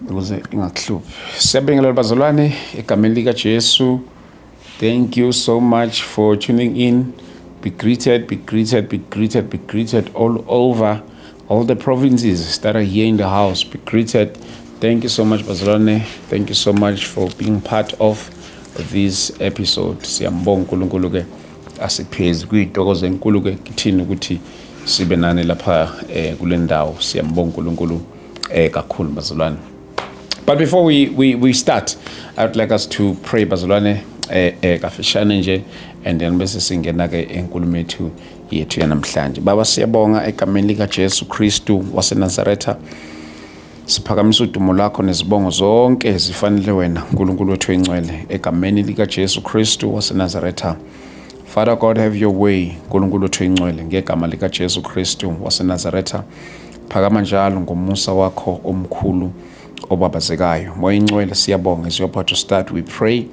Ukuze ingakuhluphi. Siyabingelela bazalwane egameni lika Jesu. Thank you so much for tuning in. Be greeted, be greeted, be greeted, be greeted all over all the provinces that are here in the house. Be greeted. Thank you so much, bazalwane. Thank you so much for being part of this episode. Siyambonga uNkulunkulu ke asiphezi kuyintokozo enkulu ke kithini ukuthi sibe nani lapha kule ndawo. Siyambonga uNkulunkulu kakhulu, bazalwane. But before we start, I would like us to pray, bazalwane, kafishane nje, and then bese singena ke enkulumweni yethu yanamhlanje. Baba, siyabonga egameni lika Jesu Kristu waseNazaretha. Siphakamisa udumo lakho nezibongo zonke zifanele wena, uNkulunkulu wethu engcwele, egameni lika Jesu Kristu waseNazaretha. Father God, have your way, uNkulunkulu wethu engcwele, ngegama lika Jesu Kristu waseNazaretha. Phakama njalo ngomusa wakho omkhulu obabazekayo. Moya ingcwele, siyabonga. As you're about to start, we pray,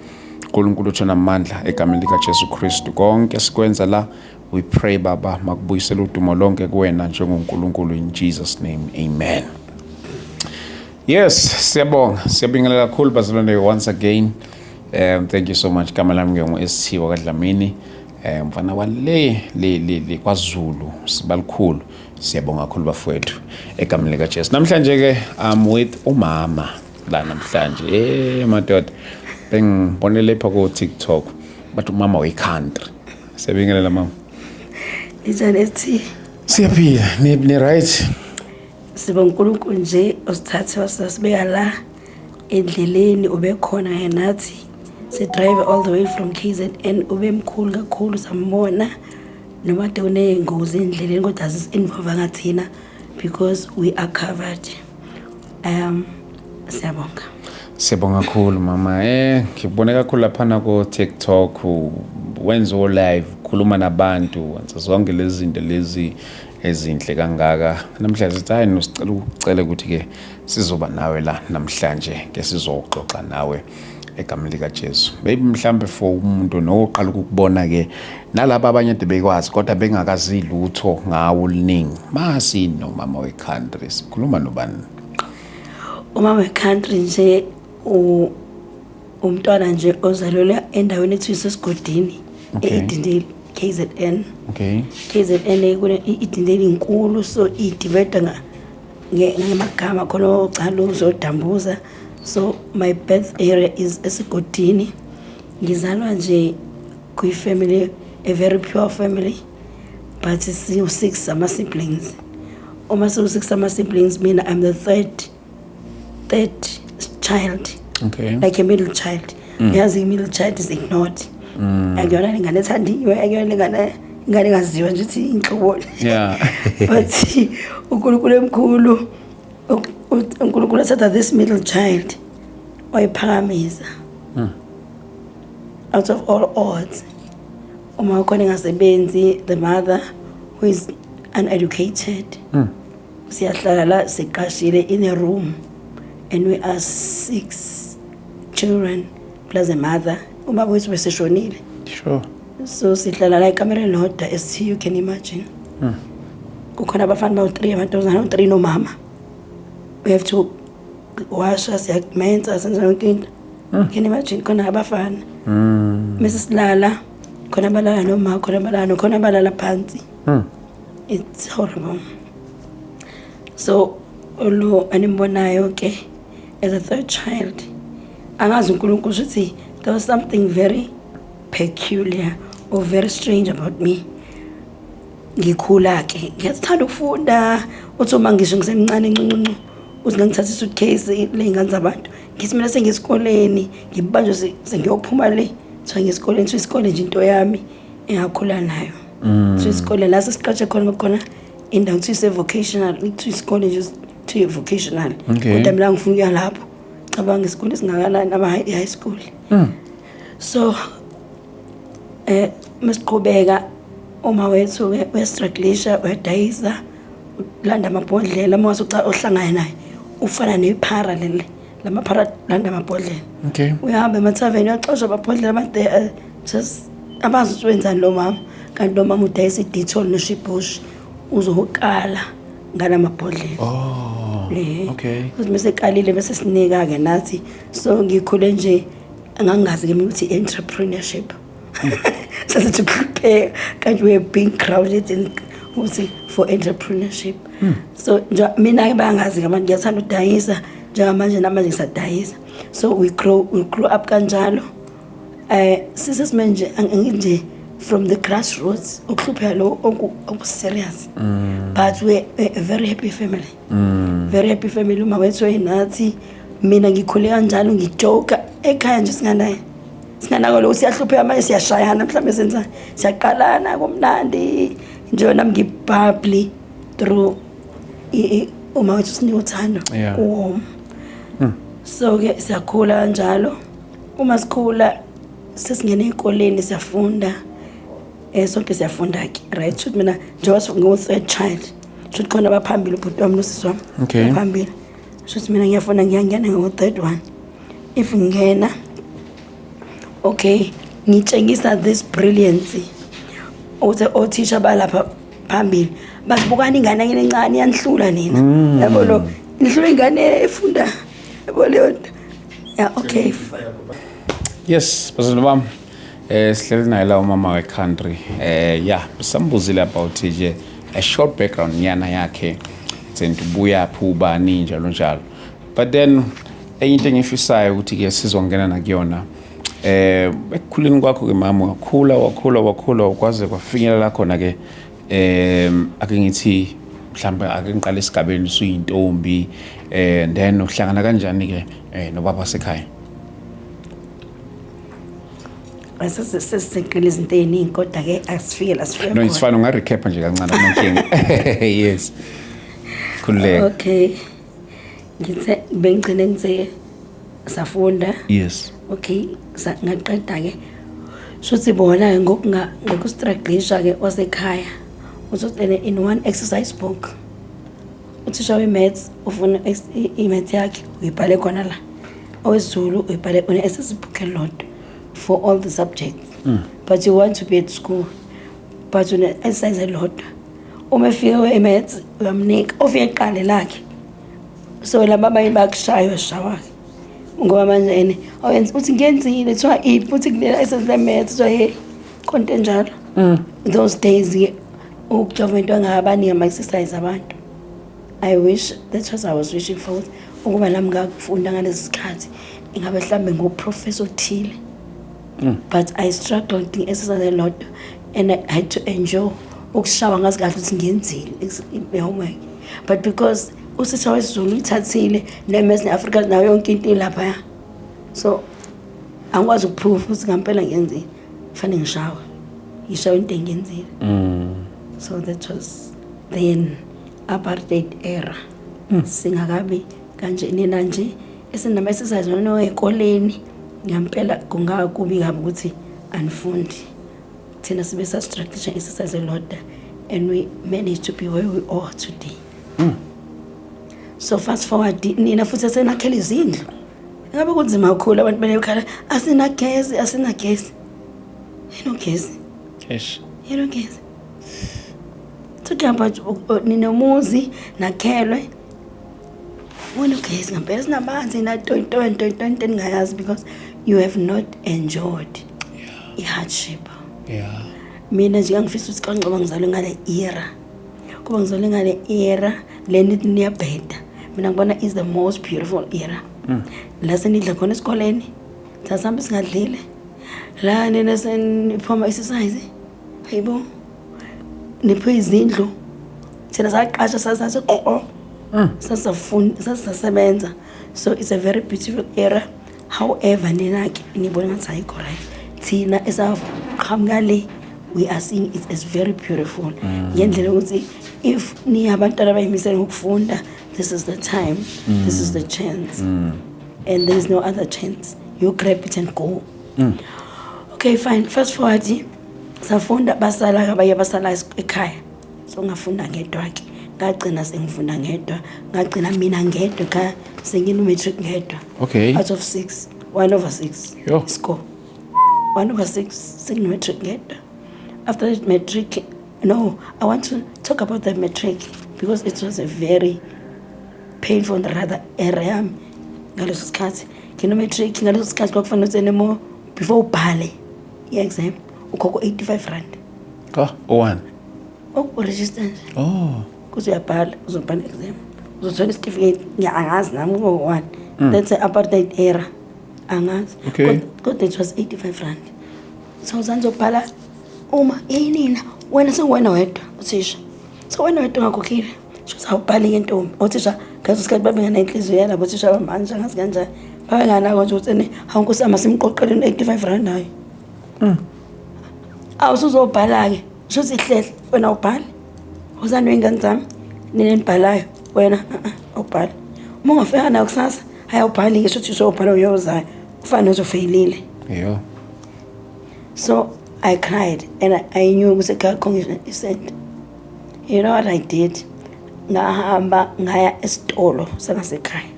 uNkulunkulu wethu namandla, egameni lika Jesu Kristu. Konke sikwenza la, we pray, Baba, makubuyisele udumo lonke kuwena njengoNkulunkulu, in Jesus' name. Amen. Yes, siyabonga. Siyabingelela kakhulu, bazalwane, once again. Thank you so much. Igama lami ngingu ST wakaDlamini. Mfana wale le le le kwaZulu, sibalikhulu. Siyabonga kakhulu, bafowethu, egameni lika Jesu. Namhlanje ke I'm with umama la namhlanje. Madoda. Bengibone lapha ku TikTok. Bathi umama we country. Siyabingelela, mama. Njani, ST? Siyaphila. Ni right? Sibonga uNkulunkulu nje osithathe wasibeka la endleleni, ube khona kanye nathi. Si drive all the way from KZN, ube mkhulu kakhulu, sambona noma kade kuney'ngozi endleleni, kodwa azisi-involve thina because we are covered. Siyabonga. Siyabonga kakhulu, mama. Ngikubone kakhulu laphana ku TikTok, wenza o live, khuluma nabantu, wenza zonke lezi zinto lezi ezinhle kangaka. Namhlanje sithi hayi no, sicela ukucela ukuthi ke sizoba nawe la namhlanje ke sizoxoxa nawe egameni lika Jesu. Maybe mhlambe for umuntu noqala ukukubona ke nalabo abanye ade bekwazi kodwa bengakazi lutho ngawo oluningi. Masi nomama we country, sikhuluma nobani? Umama we-country nje umntwana nje ozalelwe endaweni ethiwa isesigodini e-Edendale, KZN. KZN kune i-Edendale inkulu, so i-divide ngamagama khona oCaluza, oDambuza. So my birth area is esigodini. Ngizalwa nje kwi-family, a very pure family, but siwu-six ama-siblings. Uma siwu-six ama-siblings, mina I'm the third child, like a middle child. Yazi, i-middle child is ignored. Akuyona lengane ethandiwe, akuyona lengane, ingane engaziwa nje ukuthi inhlobo. But uNkulunkulu emkhulu, uNkulunkulu athatha this middle child wayiphakamisa out of all odds. Uma khona engasebenzi, the mother who is uneducated, siyahlala la siqashile in a room and we are six children plus a mother. Ubaba wethu beseshonile. So sihlala la ekamereni lodwa, as you can imagine. Kukhona abafana bawu-three, amantombazane awu-three nomama. We have to washa, siyakumensa, senza yonke into. Can you imagine, khona abafana mese silala khona, abalala noma khona abalala, khona abalala phansi. It's horrible. So lo animbonayo ke as a third child, angazi uNkulunkulu ukuthi there was something very peculiar or very strange about me. Ngikhula ke ngiyathanda ukufunda. Uthi uma ngisho ngisemncane ncincinci, uthi ngangithatha i-suitcase ley'ngane zabantu, ngithi mina sengiyesikoleni, ngibanjwe sengiyophuma le, kuthiwa ngiyesikoleni. Kuthiwa isikole nje into yami engakhula nayo. Kuthiwa isikole la sesiqashe khona, khona indawo kuthiwa ise-vocational, kuthiwa isikole nje kuthiwa i-vocational. Kodwa mina ngifuna ukuya lapho. Cabanga isikole esingakanani, ama-high school. So masiqhubeka, uma wethu ke uyastrugglisha, uyadayisa, ulanda amabhodlela. Uma ohlangana naye ufana nephara leli lamaphara landa amabhodlela. Uyahamba emathaveni, uyaxosha amabhodlela amade, just abazi ukuthi wenzani lo mama, kanti lo mama udayisa i-Dettol noShibhushi, uzokala ngalamabhodlela. Oh. Okay. Ukuthi mase ekalile bese sinika ke nathi. So ngikhule nje ngangazi ke mina ukuthi entrepreneurship. Sasithi prepare kanti we being crowded in ukuthi for entrepreneurship. So nje mina ke bangazi ke abantu, ngiyathanda ukudayisa njengamanje, namanje ngisadayisa. So we grow up kanjalo. Sisesimanje nje from the grassroots, ukuhlupheka lo oku serious, but we a very happy family, very happy family. Uma wethu enathi, mina ngikhule kanjalo, ngijoka ekhaya nje, singanaye, singanako lo siyahlupheka manje, siyashayana mhlawumbe, senza siyaqalana kumnandi nje. Nami ngibubbly through uma wethu sinika uthando kuwoma. So ke siyakhula kanjalo. Uma sikhula sesingena ey'koleni, siyafunda, sonke siyafunda ke, right? Shuthi mina njengoba ngiwu-third child, shuthi khona abaphambili, ubhuti wami nosisi wami abaphambili. Shuthi mina ngiyafunda, ngiyangena ngiwu-third one. If ngingena, okay, ngitshengisa this brilliancy ukuthi othisha balapha phambili basibukana, ingane yakini encane iyanihlula nina, yabo, lo nihlula ingane efunda, yabo leyo nto. Yeah, okay. Yes, bazalwane bami. Sihleli naye la umama we-country. Yeah, sambuzile about nje a short background nyana yakhe. Tsentu ubuya phi, ubani, njalo njalo. But then enye into engifisayo ukuthi ke sizongena nakuyona, ekukhuleni kwakho ke mama, wakhula, wakhula, wakhula, kwaze kwafinyelela khona ke, ake ngithi mhlawumbe ake ngiqale esigabeni usuyintombi, and then uhlangana kanjani ke nobaba sekhaya? Sesiseqile izinto ey'ningi, kodwa-ke asifike la sifike No, it's khona. fine, ungarecap nje kancane, amankinga. Yes. Khululeka. Okay, ngithe bengigcine ngithe safunda. Okay, ngaqeda-ke. Shuthi bona-ke ngokustruglisha-ke wasekhaya uthi ene in one exercise book, uthisha we-maths ufuna i-maths yakhe uyibhale khona la, owesiZulu uyibhale une-exercise book elilodwa for all the subjects, but you want to be at school but une-exercise elilodwa. Uma efike we-maths uyamnika ofike eqale lakhe, so laba abanye bakushaya, uyashawa-ke ngoba manje ene awenza uthi ngiyenzile, kuthiwa iphi, uthi kulela exercise le-maths, kuthiwa hey, konto enjalo. Those days-ke ukujova into engabaningi ama-exercise abantu. I wish, that was I was wishing for, ukuthi ukuba nami ngakufunda ngalesi sikhathi, ingabe mhlambe nguprofessor othile, but I struggled nge-exercise elodwa and I had to endure ukushawa ngazi kahle ukuthi ngiyenzile i-homework, but because usitha wesiZulu uyithathile ne-maths ne-Africa nayo yonke into ilaphaya, so angikwazi ukuprove ukuthi ngampela ngiyenzile, kufanele ngishawe, ngishawe into engiyenzile. So that was then apartheid era, singakabi kanje nina nje esinama-exercise noma ey'koleni. Ngampela kungakubi kabi ukuthi anifundi, thina sibe sastructure exercise elodwa and we managed to be where we are today. So fast forward, nina futhi esenakhela izindlu, ngabe kunzima kakhulu, abantu belekhala asinagesi, asinagesi, yinogesi. Eish. Yinogesi. Talking about ninomuzi nakhelwe wena ugesi ngampela, sinamanzi natoyitoyi ntoyitoyi, into eningayazi because you have not enjoyed i-hardship. Mina nje ngangifisa ukuthi kancoba ngizalwe ngale era, kuba ngizalwe ngale era le nithi niyabheda, mina ngibona is the most beautiful era la senidla khona esikoleni, sasihambe singadlile la, nina seniphuma exercise, hayibo, niphiwe izindlu, thina saqasha, sasasiqo sasafunda, sasisasebenza. So it's a very beautiful era. However, nina-ke nibona ngathi ayikho right, thina esaqhamuka le, we are seeing it as very beautiful ngendlela yokuthi if niyabantwana abayimisele ngokufunda, this is the time, this is the chance and there is no other chance, you grab it and go. Okay, fine. Fast forward, safunda, basala abanye, basala ekhaya, so ngafunda ngedwa-ke, ngagcina sengifunda ngedwa, ngagcina mina ngedwa ekhaya sengino-matric ngedwa. Out of six, one over six. Yo. Score one over six, sengino-matric ngedwa. After that matric, no, I want to talk about the matric because it was a very Painful rather, era yami ngaleso sikhathi. Ngino-matric ngaleso sikhathi, kwakufanele ukuthi enemo before ubhale i-exam ukhokho R85. Ah, owani? Uku-register nje. Oh. Kuze uyabhala, uzobhala i-exam, uzothola isitifiketi. Angazi nami kubo-one, that's a-apartheid era, angazi. Kodwa it was R85. So zanizobhala uma yeyinina wena, sekuwena wedwa uthisha, so wena wedwa ungakhokhile, shuthi awubhali-ke ntombi. Othisha ngaleso sikhathi babengenayinhliziyo yalabo othisha bamanje, angazi kanjani, babenganako nje ukuthi ene hawu nkosi yami, asimqoqeleni R85 hayo. Awusuzobhala-ke, shuthi hlehle wena awubhali, wozani wey'ngane zami nina enibhalayo, wena awubhali. Uma ungafika nayo kusasa, hayi awubhali-ke, shuthi usuyobhala uyozayo, kufana nokuthi ufeyilile. So I cried and I knew ukuthi ekhaya akukho ngisho isenti. You know what I did? Ngahamba ngaya esitolo sangasekhaya.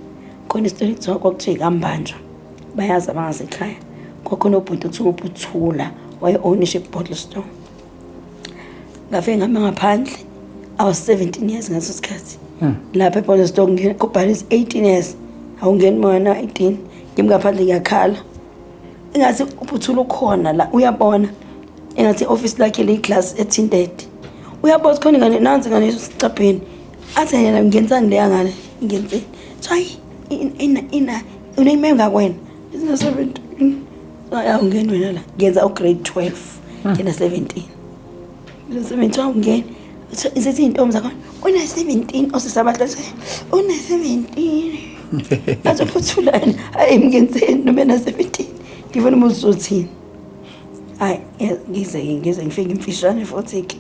Khona isitolo ekuthiwa, kwakuthiwa ikambanjwa. Bayazi abangasekhaya. Kwakhona ubhuti okuthiwa uButhula, waye-ownisha i-bottle store. Ngafike ngama ngaphandle. I was 17 years ngaleso sikhathi. Lapha e-bottle store ngene kubhalisa 18 years. Awungeni mona 18. Ngimi ngaphandle ngiyakhala. Engathi uButhula ukhona la, uyabona, engathi i-office lakhe liyi-glass e-tinted, uyabona ukuthi khona ingane, nansi ingane esicabheni, athi yena ngenzani leya ngane, ngenzeni? So hayi, ina ina uneyime ngakwena isina 17, awungeni wena la, ngenza u-grade 12, ngena 17, ngena 17, awungeni. Zithi iy'ntombi zakhona una-17, osisabahle una-17, athi uPhuthula yena hayi, mngenzeni noma ena-17, ngifuna umuzi uzothini? Hayi, ngize ngize ngifike ngimfishane futhi-ke,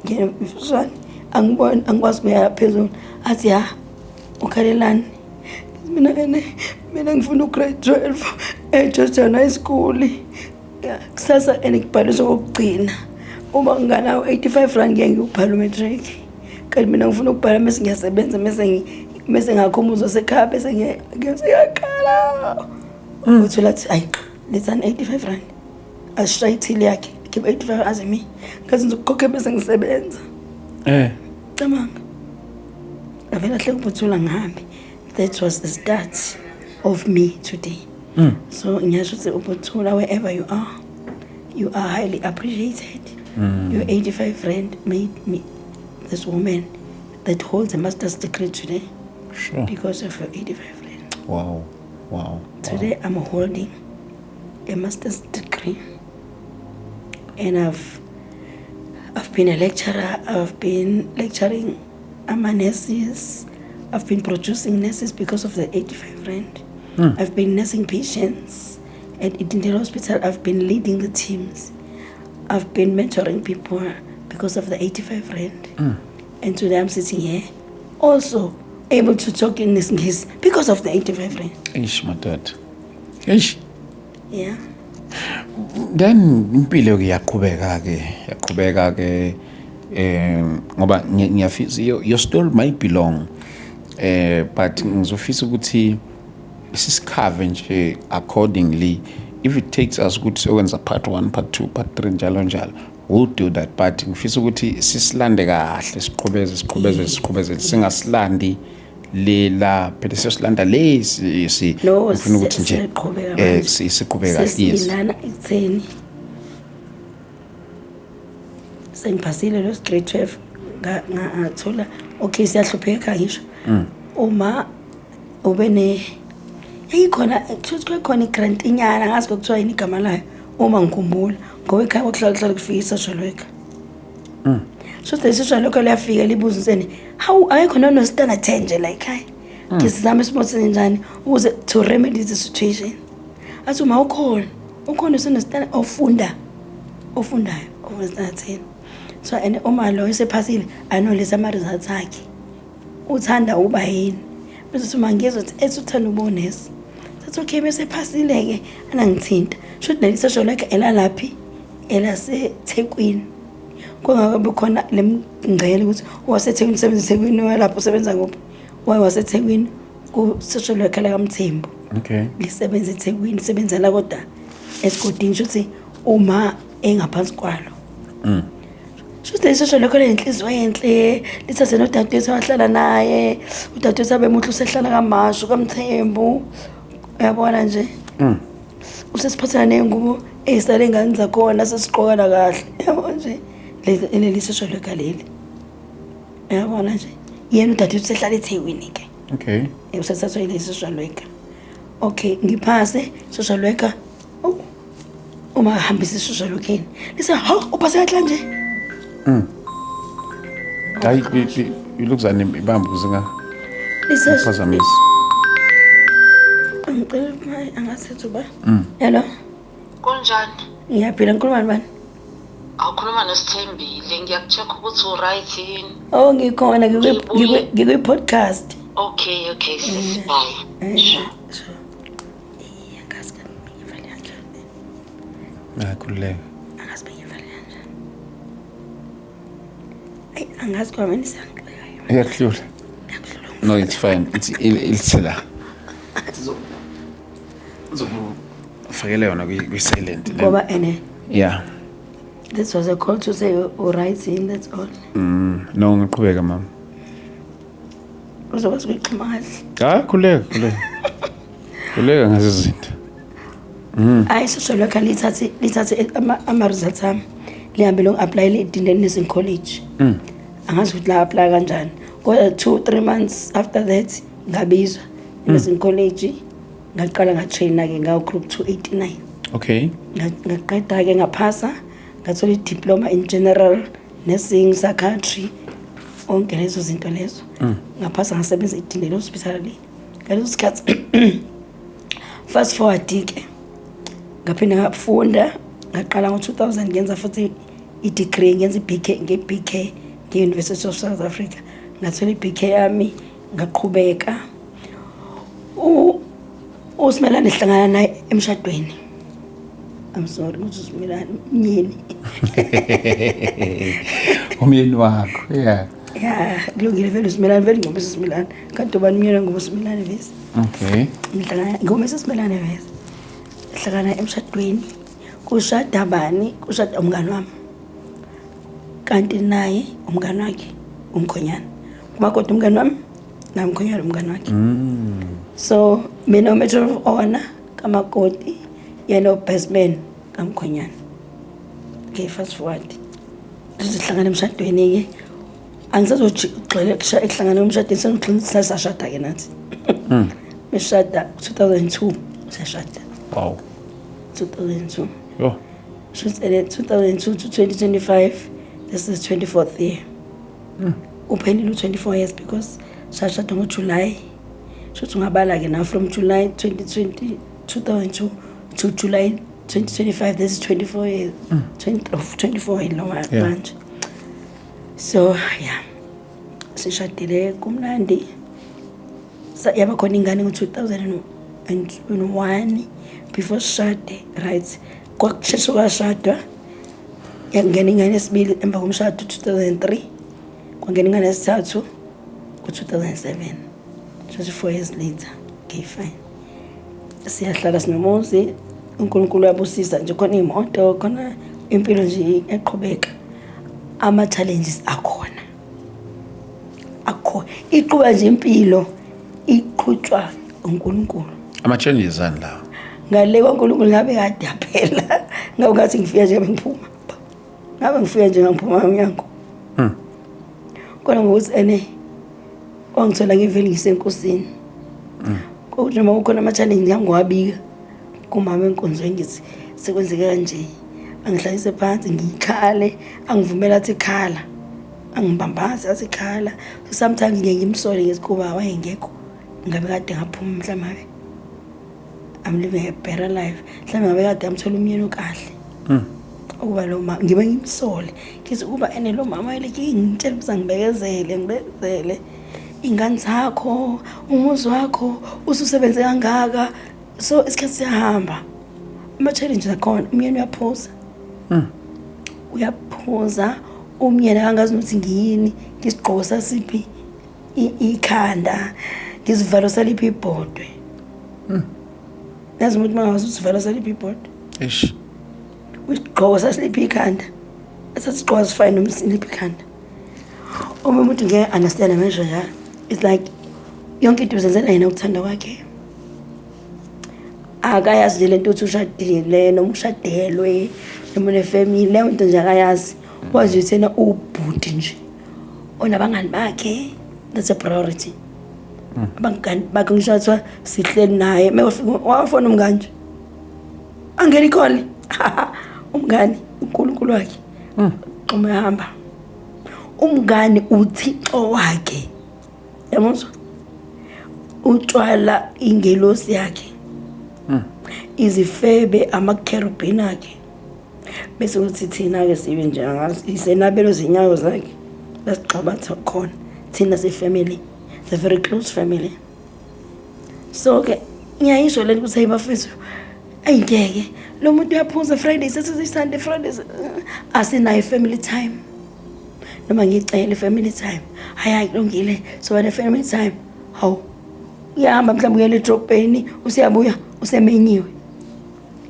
ngene mfishane, angiboni, angikwazi ukuya phezulu. Athi ya, ukhalelani? Mina ene mina ngifuna u-grade 12 eGeorgian High School kusasa and ngibhaliswa kokugcina, uma nginganawo R85 ngeke ngiwubhale u-matric, kanti mina ngifuna ukubhala mese ngiyasebenza, mese ngakho umuzi wasekhaya, bese ngiyakhala. Uthula athi hayi, lethani R85, asishaye ithili yakhe, khipha 85, aze mi ngathi ngizokukhokha bese ngisebenza. Cabanga, ngavela hle kuButhula, ngihambe. That was the start of me today. So ngiyasho ukuthi uButhula, wherever you are, you are highly appreciated. Your R85 made me this woman that holds a master's degree today because of your R85. Today I'm holding a master's degree and I've been a lecturer. I've been lecturing ama nurses. I've been producing nurses because of the R85. I've been nursing patients at Edendale Hospital. I've been leading the teams. I've been mentoring people because of the R85. And today I'm sitting here also able to talk in isiNgisi because of the R85. Eish madoda, eish. Then impilo ke yaqhubeka ke, yaqhubeka ke, ngoba ngiyafisa your story might be long, but ngizofisa ukuthi sisi-cover nje accordingly. If it takes us ukuthi siyokwenza part 1, part 2, part 3, njalo njalo, we'll do that, but ngifisa ukuthi sisilande kahle, siqhubeze, siqhubeze, siqhubeze, singasilandi lela phela, siyosilanda le si No, ngifuna ukuthi nje siyaqhubeka manje. Siqhubeka, yes. Sesilana ekutheni sengiphasile lo grade 12, ngathola okay, siyahlupheka ngisho uma ube ne yayikhona, kusho khona i-grant inyana, ngazi kokuthiwa yini igama layo, uma ngikhumbula, ngoba ekhaya kwakuhlala kuhlala kufika i-social worker. So the social worker liyafika libuza useni, hawu, akekho nono-standard 10 nje la ekhaya, ngisizame isimo senjani ukuze to remedy the situation? Athi uma ukhona, ukhona useno-standard ofunda, ofundayo, ofunda standard 10. So and uma lo esephasile anolisa ama-results akhe, uthanda uba yini? Bese uthi uma ngizwa ukuthi ethi uthanda ukuba unesi, sathi okay, bese ephasile-ke anangithinta. Shuthi leli social worker elalaphi, elaseThekwini, kungakabi khona le mngcele ukuthi owaseThekwini usebenza eThekwini, owalapho usebenza kuphi. Waye waseThekwini ku-social worker lakaMthembu. Lisebenza eThekwini, lisebenzela kodwa esigodini, shuthi uma engaphansi kwalo. Shuthi leli social worker lenhliziyo enhle, lithathe nodadewethu abahlala naye, udadewethu abe muhle usehlala kaMashu kaMthembu. Uyabona nje? Usesiphathela ney'ngubo ey'sale ey'ngane zakhona sesigqokana kahle. Yabo nje leli social worker leli. Uyabona nje? Yena udadewethu usehlala eThekwini ke. Okay. Usethathwa yilesi social worker. Okay, ngiphase social worker. Oh. Uma hambisa i-social workeni. Lise, ha, uphase kahle nje. Hayi, ilokuzane ibambe ukuze nga Lise, phazamisi. Ngicela hayi angasethi uba. Hello. Kunjani? Ngiyaphila, ngikhuluma nobani? Awukhuluma noSithembile, ngiyaku-check ukuthi u-right yini. Oh, ngikhona Ngibuye. ngikwi podcast. Okay, sis, bye. Sure. Sure. Eh, angazi kanti ngivale kanjani. Hayi, khululeka. Angazi bengivale kanjani. Ayi, angazi kwa mina isangixekayo. Iyakuhlula. No, it's fine. It's ilithela. Zokufakela yona kwi silent. Ngoba ene Yeah. this was a call to say you right in, that's all. No, ngiqhubeka mama. Uzokwazi ukuyixhuma kahle. Hayi, khululeka, khululeka. Khululeka ngazo izinto. Hayi, social worker lithathe ama results ami. Lihambe lo apply le Edendale Nursing College. Angazi ukuthi la apply kanjani. Kodwa 2 3 months after that ngabizwa Nursing College, ngaqala ngatraina ke ngawo group 289. Okay. Ngaqeda ke ngaphasa, ngathola i-diploma in general nursing, psychiatry, onke lezo zinto lezo. Ngaphasa, ngasebenza eDendale Hospital le. Ngaleso sikhathi, fast forward ke, ngaphinde ngafunda, ngaqala ngo-2000 ngenza futhi i-degree, ngenza i-BK, nge-BK nge-University of South Africa. Ngathola i-BK yami, ngaqhubeka. USimelane hlangana naye emshadweni. I'm sorry ukuthi uSimelane myeni. Umyeni wakho. Yeah. Ya, kulungile vele, uSimelane vele, ngoba uSimelane kanti ubani umyeni ngoba uSimelane vese. Okay. Ngihlangana ngoba sesimelane vese. Hlangana emshadweni. Kushada bani? Kushada umngani wami. Kanti naye umngani wakhe umkhonyana. Kumakoti umngani wami, naye umkhonyana umngani wakhe. So mina umatron of honor kamakoti, yena best man kamkhonyana. Okay, fast forward. Sihlangana emshadweni ke. Angisazogxila ekuhlangana emshadweni, sengigxila sashada ke nathi. Beshada 2002, sashada 2002. Yo. Shuthi ene 2002 to 2025, this is 24th year. Uphelile u24 years because sashada ngoJuly. Shuthi ungabala ke now from July 2020 2002 to July 2025, this is 24 years, 20 of 24 in lo manje. So yeah. Sishadile kumnandi. Yaba khona ingane ngo-2001 before sishade, right? Kwakusheshe kwashadwa, yangena ingane yesibili emva komshado 2003, kwangena ingane yesithathu ngo-2007, 24 years later. Okay, fine, siyahlala sinomuzi, uNkulunkulu uyabusisa nje, khona iy'moto, khona impilo nje eqhubeka. Ama-challenges akhona, akho iqhuba nje impilo, iqhutshwa uNkulunkulu. Ama challenges ani lawo? Ngale kwaNkulunkulu ngabe kade yaphela. Ngabe ngathi ngifika nje ngiphuma, ngabe ngifika nje ngiphuma emnyango. Kodwa ngokuthi ene wangithola ngivele ngisenkosini, kodwa noma kukhona ama-challenge ngiwabika kumama enkonzweni, ngithi sekwenzeke kanje, angihlalise phansi ngikhale, angivumela athi khala, angibambaze athi khala. So sometimes ngiye ngimsole ngesikuba wayengekho, ngabe kade ngaphuma, mhlawumbe I'm living a better life, mhlawumbe ngabe kade ngamthola umyeni okahle. Ukuba lo mama ngibe ngimsole, ngithi ukuba ene lo mama wayeleke ngitshela ukuthi angibekezele, ngibekezele, ingane zakho, umuzi wakho ususebenze kangaka. So isikhathi siyahamba, ama-challenges akhona. Umyeni uyaphuza, uyaphuza umyeni, akangazi nokuthi ngiyini, ngisigqoko sasiphi ikhanda, ngisivalo saliphi ibhodwe. Yazi umuntu mangazi usivalo saliphi ibhodwe, Eish. isigqoko sasiliphi ikhanda. Asathi gqoka sifane noma siniphi ikhanda. Uma umuntu ngeke understand ngisho njalo. It's like yonke into uzenzela yena ukuthanda kwakhe. Akayazi nje lento ukuthi ushadile noma ushadelwe noma une-family, leyo nto nje akayazi. Wazi ukuthi yena uwubhuti nje onabangani bakhe, that's a priority. Abangani bakhe ngisho kuthiwa sihleli naye, mewufika wafona umngani nje, angena i-call, umngani uNkulunkulu wakhe, xuma ehamba umngani uThixo wakhe, yamuzwa, utshwala ingelosi yakhe, izifebe amakherubhini akhe, bese kuthi thina-ke sibe nje angazi isenabelo zinyawo zakhe lasigxoba khona thina si-family, the very close family. So-ke ngiyayisho lento ukuthi hayi bafethu, ayingeke, lo muntu uyaphuza Friday, Saturday, Sunday, Friday, asinayo family time. Noma ngiyicele family time, hayi hayi, kulungile, soba ne-family time. Hawu, uyahamba mhlawumbe uyela edrobheni, useyabuya usemenyiwe.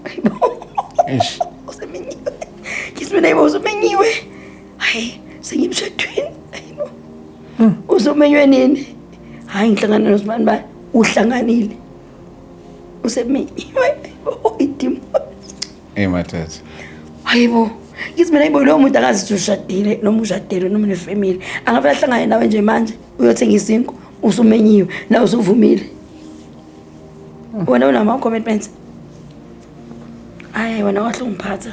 Hayibo. Eish. Usemenyiwe. Ngithi mina yibo, usumenyiwe? Hayi, sengimshadweni. Hayibo, usumenywe nini? Hayi, ngihlangana nosibani bani. Uhlanganile, usemenyiwe. Hayibo, idimoni. Hey madoda. Hayibo, ngithi mina yibo, lowo muntu akazi ukuthi ushadile noma ushadelwe noma une-family. Angavele ahlangane nawe nje manje, uyothenga isinkwa, usumenyiwe nawe, usuvumile, wena unama-commitments. Hayi wena, wahle ungiphatha,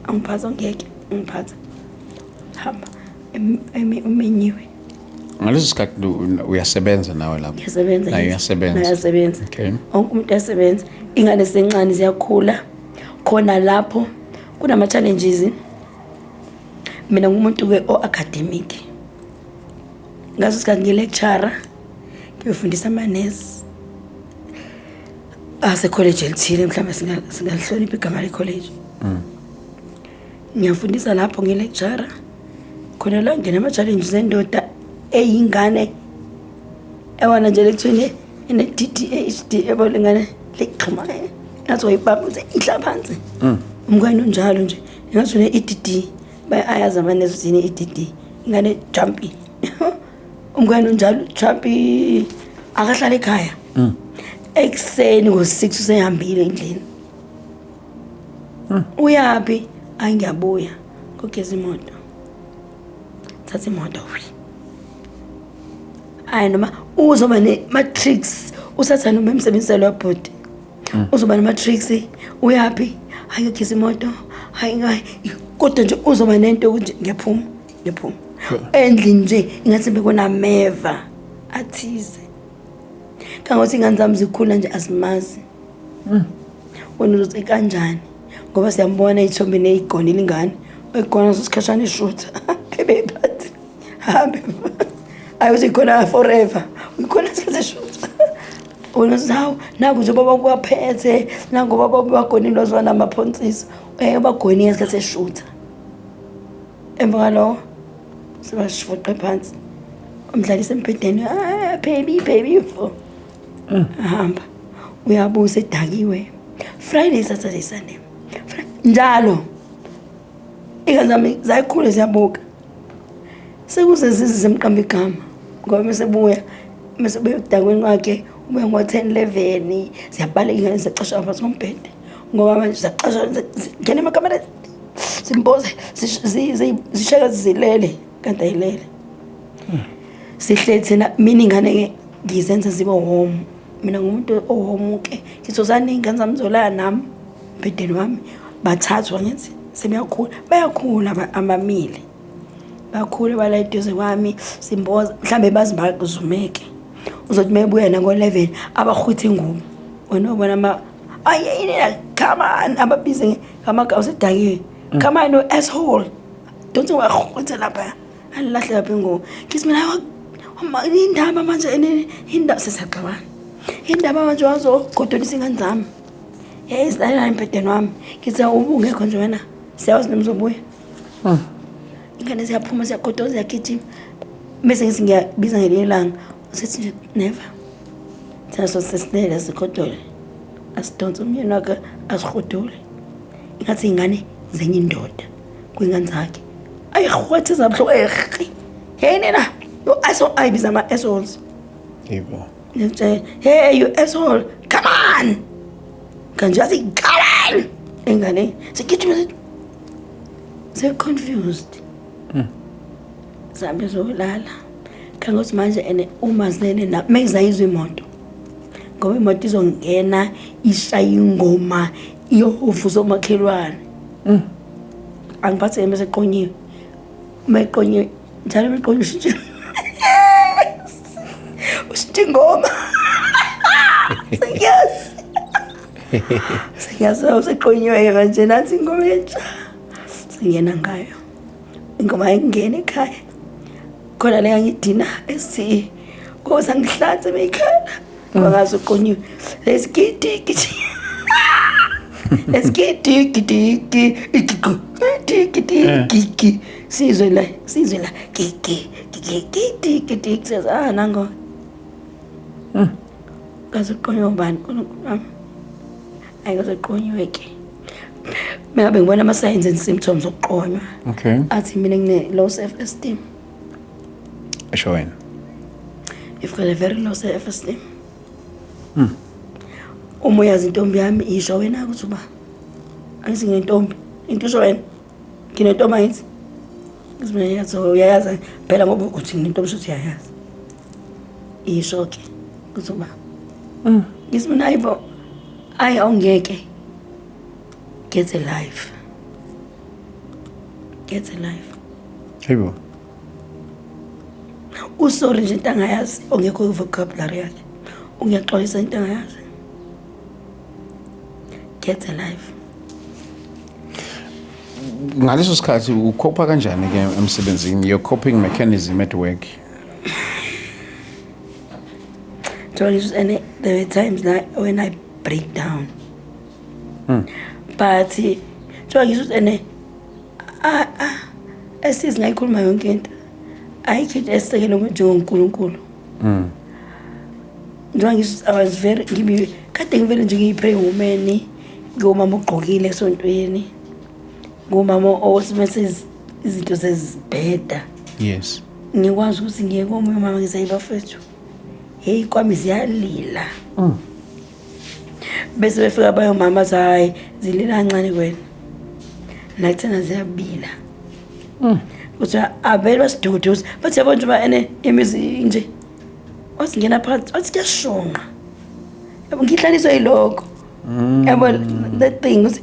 angiphatha, ngeke ungiphatha, hamba. Umenyiwe. Ngaleso sikhathi uyasebenza nawe lapho? Ngiyasebenza. Naye Yes. uyasebenza? Naye uyasebenza. Wonke umuntu uyasebenza, ingane sencane ziyakhula. Khona lapho kunama-challenges. Mina ngumuntu-ke o-academic, ngaso sikhathi ngi-lecturer, ngiyofundisa amanesi asekholeji elithile, mhlawumbe singalihlonipha igama lekholeji. Ngiyafundisa lapho, ngi-lecturer khona la, ngena ama-challenges endoda eyingane ewana nje lekuthiwa ine-DDHD, yabo, lengane lexhuma ngathi wayibamba uthi ihla phansi. Umngane unjalo nje, ngathi une-EDD, ayazi amanesi ukuthi yini i-EDD, ingane jumpy. Umngane unjalo, jumpy, akahlala ekhaya. Ekuseni ngo-6 usehambile endlini. Uyaphi? Ayi, ngiyabuya kogeza imoto. Thatha imoto wi, hayi, noma uzoba ne-matrix, usathane noma emsebenziselo wabhodi, uzoba ne-matrix. Uyaphi? Hayi, ngiyogeza imoto. Hayi hayi, kodwa nje uzoba nento yokuthi ngiyaphuma, ngiyaphuma endlini nje, ingathi bekunameva athize, kangokuthi ingane zami zikhula nje azimazi. Wena uzothi kanjani? Ngoba siyambona ey'thombeni ey'gonile ingane, oyigona sosikhashana, ishutha ebeyiphathi, hambe, ayi uzikhona forever, uyikhona sesishutha. Wena uthi hawu, naku nje baba kubaphethe, nangu baba bagonile, waziwa namaphonsisi, bagonile ngesikhathi eshutha. Emva kwaloko sebashifuqe phansi, umdlalisa embhedeni, "Ah, baby, baby," fo ahamba, uyabusa edakiwe, Friday, Saturday, Sunday, njalo. Ingane zami zayikhule, ziyabuka, sekuze zize zimqamba igama, ngoba mesebuya, mesebuya ekudakweni kwakhe, ubuya ngo-10, 11, ziyabaleka ingane, ziyacasha ngaphansi kombhede, ngoba manje ziyacasha, zingena emakamereni, simboze, zisheka zilele, kanti ayilele. Sihleli thina, mina ingane-ke ngizenza zibe warm. Mina ngumuntu o-warm-ke, ngithi uzani iy'ngane zami zolala nami embhedeni wami. Bathathwa, ngithi sebeyakhula, bayakhula, abamile, bakhule, bala eduze kwami, simboza, mhlawumbe bazi bazumeke. Uzothi uma ebuya nango-11, abahwithe ingubo, wena ubona ama ayi, come on, ababize ngamagama, usedakiwe, "Come on, you asshole, don't wahwithe lapha," alilahle lapha ingubo. Ngithi mina, indaba manje, indaba sesiyaxabana, indaba manje wazogodolisa ingane zami, hey, silalela embhedeni wami. Ngithi ubungekho nje wena, siyawazi noma uzobuya. Ingane ziyaphuma, ziyagodoza, ziyagijima, bese ngithi ngiyabiza ngelinye ilanga, usethi nje never, thina sosesinele sigodole, asidonse umyeni wakhe, asihudule, ingathi iy'ngane zenye indoda. Kwingane zakhe. Ayihwethe zabuhlungu ehi. Hey nina, yo asshole, ayibiza ama assholes. Yebo. Ngitshela, hey you asshole, come on. Kanje athi come on. Ingane sigijima se confused. Sambe zolala. Kangothi manje ene uma zinene na mengizayizwa imoto. Ngoba imoto izongena ishaya ingoma iyovusa omakhelwane. Angiphathe bese eqonyiwe. Uma eqonyiwe njalo beqonyiwe ushintshe. Ushintshe ingoma. Yes. Sengiyazi useqonyiwe kanje nathi ingoma entsha. Singena ngayo. Ingoma ayingena ekhaya. Khona le ngidina esi kosa ngihlanze meyikhala. Bangazi uqonyiwe. Lesigidi gidi. Lesigidi gidi gidi gidi gidi. Sizwe la, sizwe la. Gigi gigi gidi gidi says ah nango. Kaze uqonywe ubani uNkulunkulu wami. Ayikaze uqonywe ke. Mengabe ngibona ama signs and symptoms okuqonywa. Okay. Athi mina ngine low self esteem. Esho wena. You've got a very low self esteem. Uma uyazi intombi yami isho wena ukuthi uba. Angithi nginentombi. Into isho wena. Nginentombi angithi. Ngithi mina yazi uyayazi phela ngoba uthi nginentombi shuthi uyayazi. Isho ke ukuthi uba. Ngithi mina ayibo ayi awungeke. Get a life. Get a life. Yebo. Usorry nje into angayazi ongekho ku-vocabulary yakhe. Ungiyaxolisa into angayazi. Get a life. Ngaleso sikhathi ucopa kanjani ke emsebenzini, your coping mechanism at work? So and there were times that when I break down. But so ngisho ene ah ah esizi ngayikhuluma yonke into. Ayikho into esisekelo njengoNkulunkulu. Njengoba ngisho I was very ngibi kade ngivele nje ngiyi-pray woman, ngomama ogqokile esontweni. Ngomama osimese izinto sezibheda. Yes. Ngikwazi ukuthi ngiye komunye umama ngithi bafethu. Hey kwami ziyalila. Bese befika bayomama bathi hayi zilila kancane kwena. Nakuthina ziyabila. Kuthiwa abele basiduduze bathi yabo nje uba ene imizi nje. Wathi ngena phakathi wathi kuyashonqa. Yabo ngihlaliswe yilokho. Yabo that thing ukuthi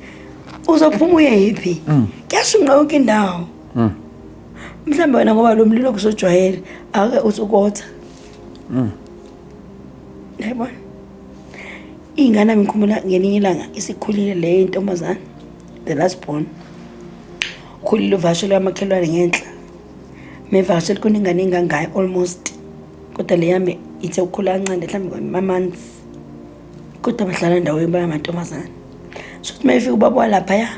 uzophuma uye yiphi? Kuyashunqa yonke indawo. Mhlawumbe wena ngoba lo mlilo kusojwayele ake usukotha. Yabona? Ingane yami ngikhumbula ngelinye ilanga isikhulile le intombazane, the last born. Ukhulile uvakashele amakhelwane ngenhla. Mevakashele khona ingane engangayo almost. Kodwa le yami ithe ukukhula kancane mhlawumbe ama-months. Kodwa bahlala endaweni bayamantombazane. So ukuthi mayefika ubaba walaphaya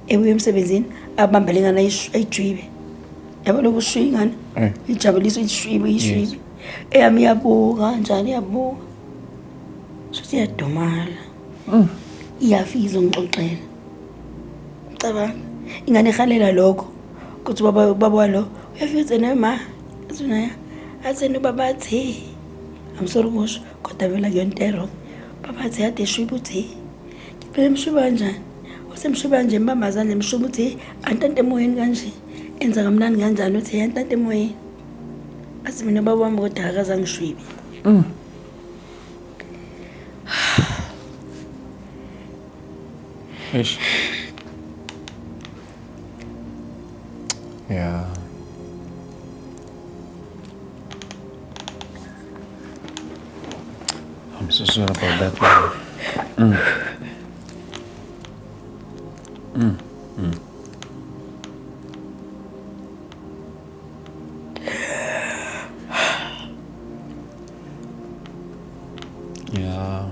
ebuya emsebenzini abambe lengane ayijwibe. Yabo lokhu ushwiya ingane. Ijabuliswe ishwibe ishwibe. Eyami iyabuka kanjani iyabuka. Sothi iyadumala. Iyafika izongixoxela. Cabanga ingane ihalela lokho ukuthi ubaba ubaba walo uyafika uthi naye ma athi naye athi ubaba athi I'm sorry ukusho kodwa vele akuyona into wrong. Baba athi ade shwibe uthi phela emshwiba kanjani? Usemshwiba kanje mbamba izandla emshwiba uthi antante emoyeni kanje. Enza kamnandi kanjani uthi antante emoyeni. Athi mina baba wami kodwa akaze angishwibe. Eish. Yeah. I'm so sorry about that one. Yeah.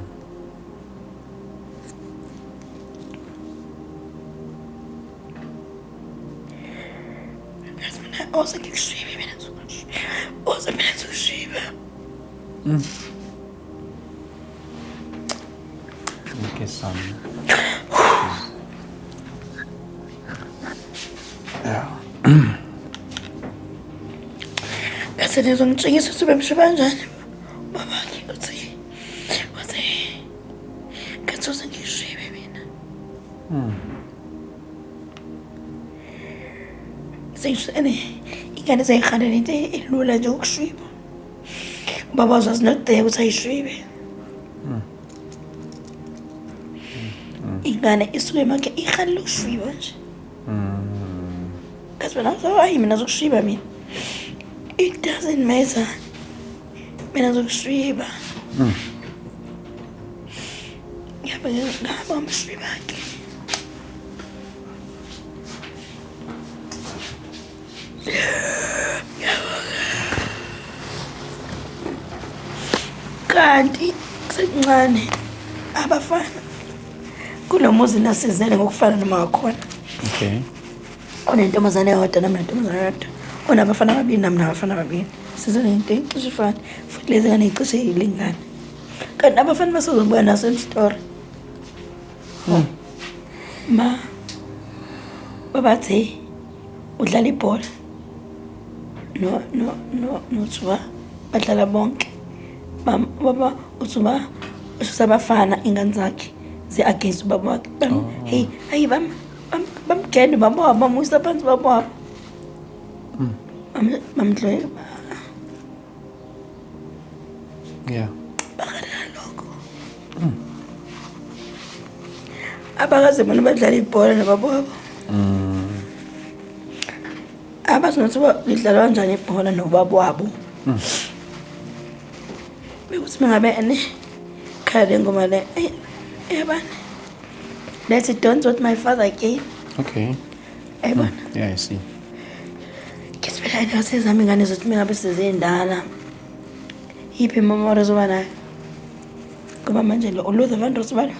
Yazi mina oze ngikushwibe mina oze mina ngikushwibe. Okay, son. Ngathi nizongitshengisa ukuthi bemshwiba kanjani. Babakhe uthi ngathi uze ngishwibe mina. Sengisho ene ingane seyihalela into elula nje ukushwiba. Ubaba was not there ukuthi ayishwibe. Ingane isuke makhe ihalela ukushwiba nje. Kazi wena hayi mina zokushwiba mina. It doesn't matter. Mina zokushwiba. Ngihamba ngihamba ngamshwiba ke. Kanti kusekuncane abafana kulo muzi nasizele ngokufana noma wakhona. Okay. Onentombazane eyodwa nami nentombazane eyodwa. Onabafana ababili nami nabafana ababili. Sizele into ecishe ifane futhi lezi ngane zicishe yilingana. Kanti abafana basazobuya naso same story. Ma babathi udlala ibhola no no no nothuba badlala bonke. Baba uthuba ususa abafana ingane zakhe zi against ubaba wakhe. Hey hayi bam bamgenda ubaba wabo bamuyisa phansi ubaba wabo. Bamdlwe Bakhala lokho. Abakaze bona badlala ibhola nobaba wabo. Abazi nokuthi lidlalwa kanjani ibhola nobaba wabo. Bekuthi mengabe ene khaya le ngoma le eyabani. Let's dance with my father again. Okay. Ayibona. Yeah, I see. Ngisibela ngathi zami ingane zothi mengabe sezindala. Yiphi memory ozoba nayo? Ngoba manje lo Luther Vandross balo.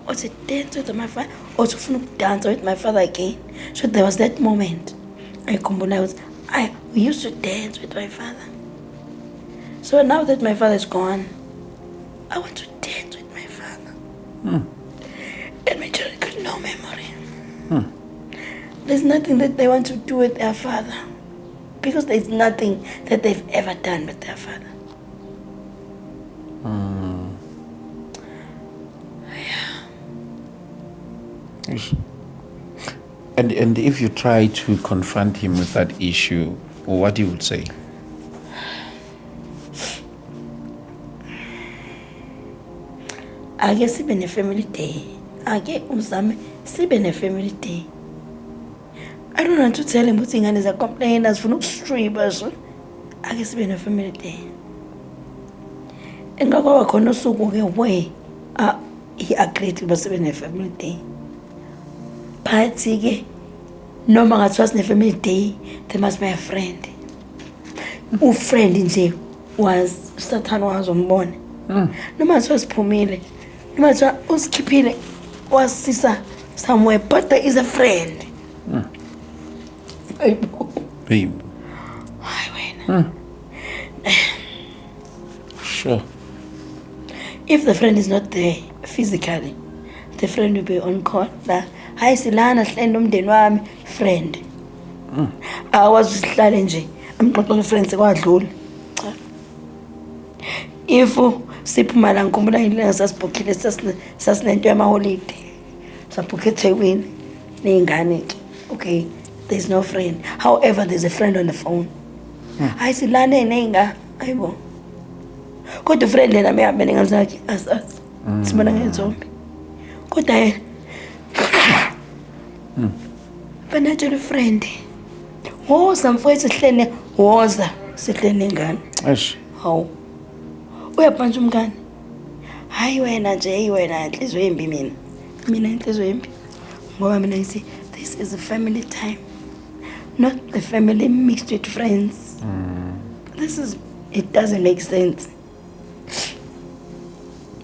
Uthi dance with my father. Uthi ufuna ukudansa with my father again. So there was that moment. Ayikhumbula ukuthi I we used to dance with my father. So now that my father is gone, I want to dance with my father. And my children got no memory. There's nothing that they want to do with their father. Because there's nothing that they've ever done with their father. Yes. And if you try to confront him with that issue, what you would say? Ake sibe ne-family day. Ake uzame sibe ne-family day. I don't want to tell him ukuthi ingane ziyacomplain azifuna ukushwiba so. Ake sibe ne-family day. Engakwaba khona usuku ke where he agreed ukuba sibe ne-family day. But ke noma ngathiwa sine-family day, there must be a friend. Ufriend nje was Sathane wazombona. Noma ngathiwa siphumile, noma ngathiwa usikhiphile wasisa somewhere, but there is a friend. Ayibo. Babe. Hayi wena. Sure. If the friend is not there physically, the friend will be on call. La, hayi silana sihleli nomndeni wami, friend. Akwazi sihlale nje, amxoxele friend sekwadlula. Cha. If siphuma la ngikhumbula ilanga sasibhukhile sasinento yamaholide. Sabhukhe eThekwini ney'ngane ke. Okay, there's no friend. However, there's a friend on the phone. Hayi silane ney'ngane. Ayibo. Kodwa ufriend yena mehambe nengane zakhe asazi. Sibona ngezombi. Kodwa yena fanele friend. Woza mfowethu sihlene, woza sihlene nengane. Eish. Hawu. Uyabhantsha umngane. Hayi wena nje, hey wena inhliziyo embi mina. Mina inhliziyo embi. Ngoba mina ngithi this is a family time. Not the family mixed with friends. This is it doesn't make sense.